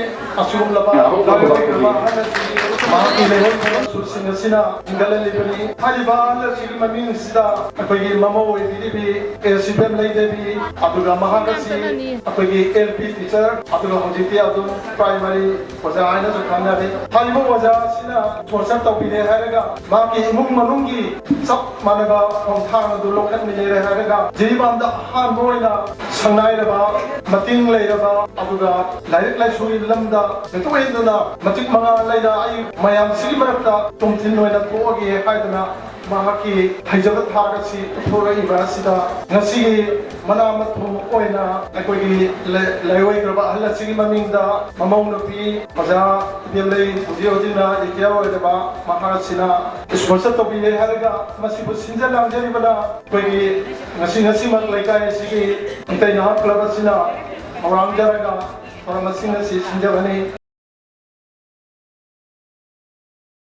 ꯑꯁꯤꯒꯨꯝꯂꯕ ꯂꯥꯏꯑꯣꯏꯈ꯭ꯔꯕ ꯑꯍꯜ ꯑꯁꯤ ꯃꯍꯥꯛꯀꯤ ꯂꯩꯍꯧꯔꯤꯕ ꯁꯨꯔꯁꯤꯡ ꯑꯁꯤꯅ ꯍꯤꯡꯒꯠꯍꯜꯂꯤꯕꯅꯤ꯫ ꯍꯥꯏꯔꯤꯕ ꯑꯍꯜ ꯑꯁꯤꯒꯤ ꯃꯃꯤꯡ ꯑꯁꯤꯗ ꯑꯩꯈꯣꯏꯒꯤ ꯃꯃꯧ ꯑꯣꯏꯕꯤꯔꯤꯕꯤ ꯑꯦ ꯁꯤꯕꯦꯝ ꯂꯩꯗꯦꯕꯤ, ꯑꯗꯨꯒ ꯃꯍꯥꯛ ꯑꯁꯤ ꯑꯩꯈꯣꯏꯒꯤ ꯑꯦꯜ ꯄꯤ ꯇꯤꯆꯔ, ꯑꯗꯨꯒ ꯍꯧꯖꯤꯛꯇꯤ ꯑꯗꯨꯝ ꯄ꯭ꯔꯥꯏꯃꯔꯤ ꯑꯣꯖꯥ ꯍꯥꯏꯅꯁꯨ ꯈꯪꯅꯔꯤ꯫ ꯍꯥꯏꯔꯤꯕ ꯑꯣꯖꯥ ꯑꯁꯤꯅ ꯇꯣꯔꯆꯔ ꯇꯧꯕꯤꯔꯦ ꯍꯥꯏꯔꯒ ꯃꯍꯥꯛꯀꯤ ꯏꯃꯨꯡ ꯃꯅꯨꯡꯒꯤ ꯆꯞ ꯃꯥꯟꯅꯕ ꯈꯣꯡꯊꯥꯡ ꯑꯗꯨ ꯂꯧꯈꯠꯃꯤꯟꯅꯔꯦ ꯍꯥꯏꯔꯒ ꯖꯤꯔꯤꯕꯥꯝꯗ ꯑꯍꯥꯟꯕ ꯑꯣꯏꯅ ꯁꯪꯅꯥꯏꯔꯕ, ꯃꯇꯤꯡ ꯂꯩꯔꯕ, ꯑꯗꯨꯒ ꯂꯥꯏꯔꯤꯛ ꯂꯥꯏꯁꯨꯒꯤ ꯂꯝꯗ ꯃꯤꯊꯣꯏ ꯍꯦꯟꯗꯨꯅ ꯃꯇꯤꯛ ꯃꯉꯥ ꯂꯩꯅ ꯑꯩ ꯃꯌꯥꯝꯁꯤꯒꯤ ꯃꯔꯛꯇ ꯇꯣꯝꯊꯤꯟ ꯑꯣꯏꯅ ꯊꯣꯛꯑꯒꯦ ꯍꯥꯏꯗꯨꯅ ꯃꯍꯥꯛꯀꯤ ꯍꯩꯖꯕ ꯊꯥꯛ ꯑꯁꯤ ꯎꯠꯊꯣꯔꯛꯏꯕ ꯑꯁꯤꯗ ꯉꯁꯤꯒꯤ ꯃꯅꯥ ꯃꯊꯨꯝ ꯑꯣꯏꯅ ꯑꯩꯈꯣꯏꯒꯤ ꯂꯩ-, ꯂꯩꯔꯣꯏꯈ꯭ꯔꯕ ꯑꯍꯜ ꯑꯁꯤꯒꯤ ꯃꯃꯤꯡꯗ ꯃꯃꯧ ꯅꯨꯄꯤ ꯑꯣꯖꯥ ꯏꯕꯦꯝꯂꯩ ꯍꯧꯖꯤꯛ ꯍꯧꯖꯤꯛꯅ ꯔꯤꯇꯤꯌꯥꯔ ꯑꯣꯏꯔꯕ ꯃꯍꯥꯛ ꯑꯁꯤꯅ ꯏꯁꯄꯣꯟꯁꯔ ꯇꯧꯕꯤꯔꯦ ꯍꯥꯏꯔꯒ ꯃꯁꯤꯕꯨ ꯁꯤꯟꯖ ꯂꯥꯡꯖꯔꯤꯕꯅ ꯑꯩꯈꯣꯏꯒꯤ ꯉꯁꯤ ꯉꯁꯤꯃꯛ ꯂꯩꯀꯥꯏ ꯑꯁꯤꯒꯤ ꯃꯩꯇꯩ ꯅꯍꯥ ꯀ꯭ꯂꯕ ꯑꯁꯤꯅ ꯊꯧꯔꯥꯡꯖꯔꯒ ꯊꯧꯔꯝ ꯑꯁꯤꯡ ꯑꯁꯤ ꯁꯤꯟꯖꯕꯅꯤ꯫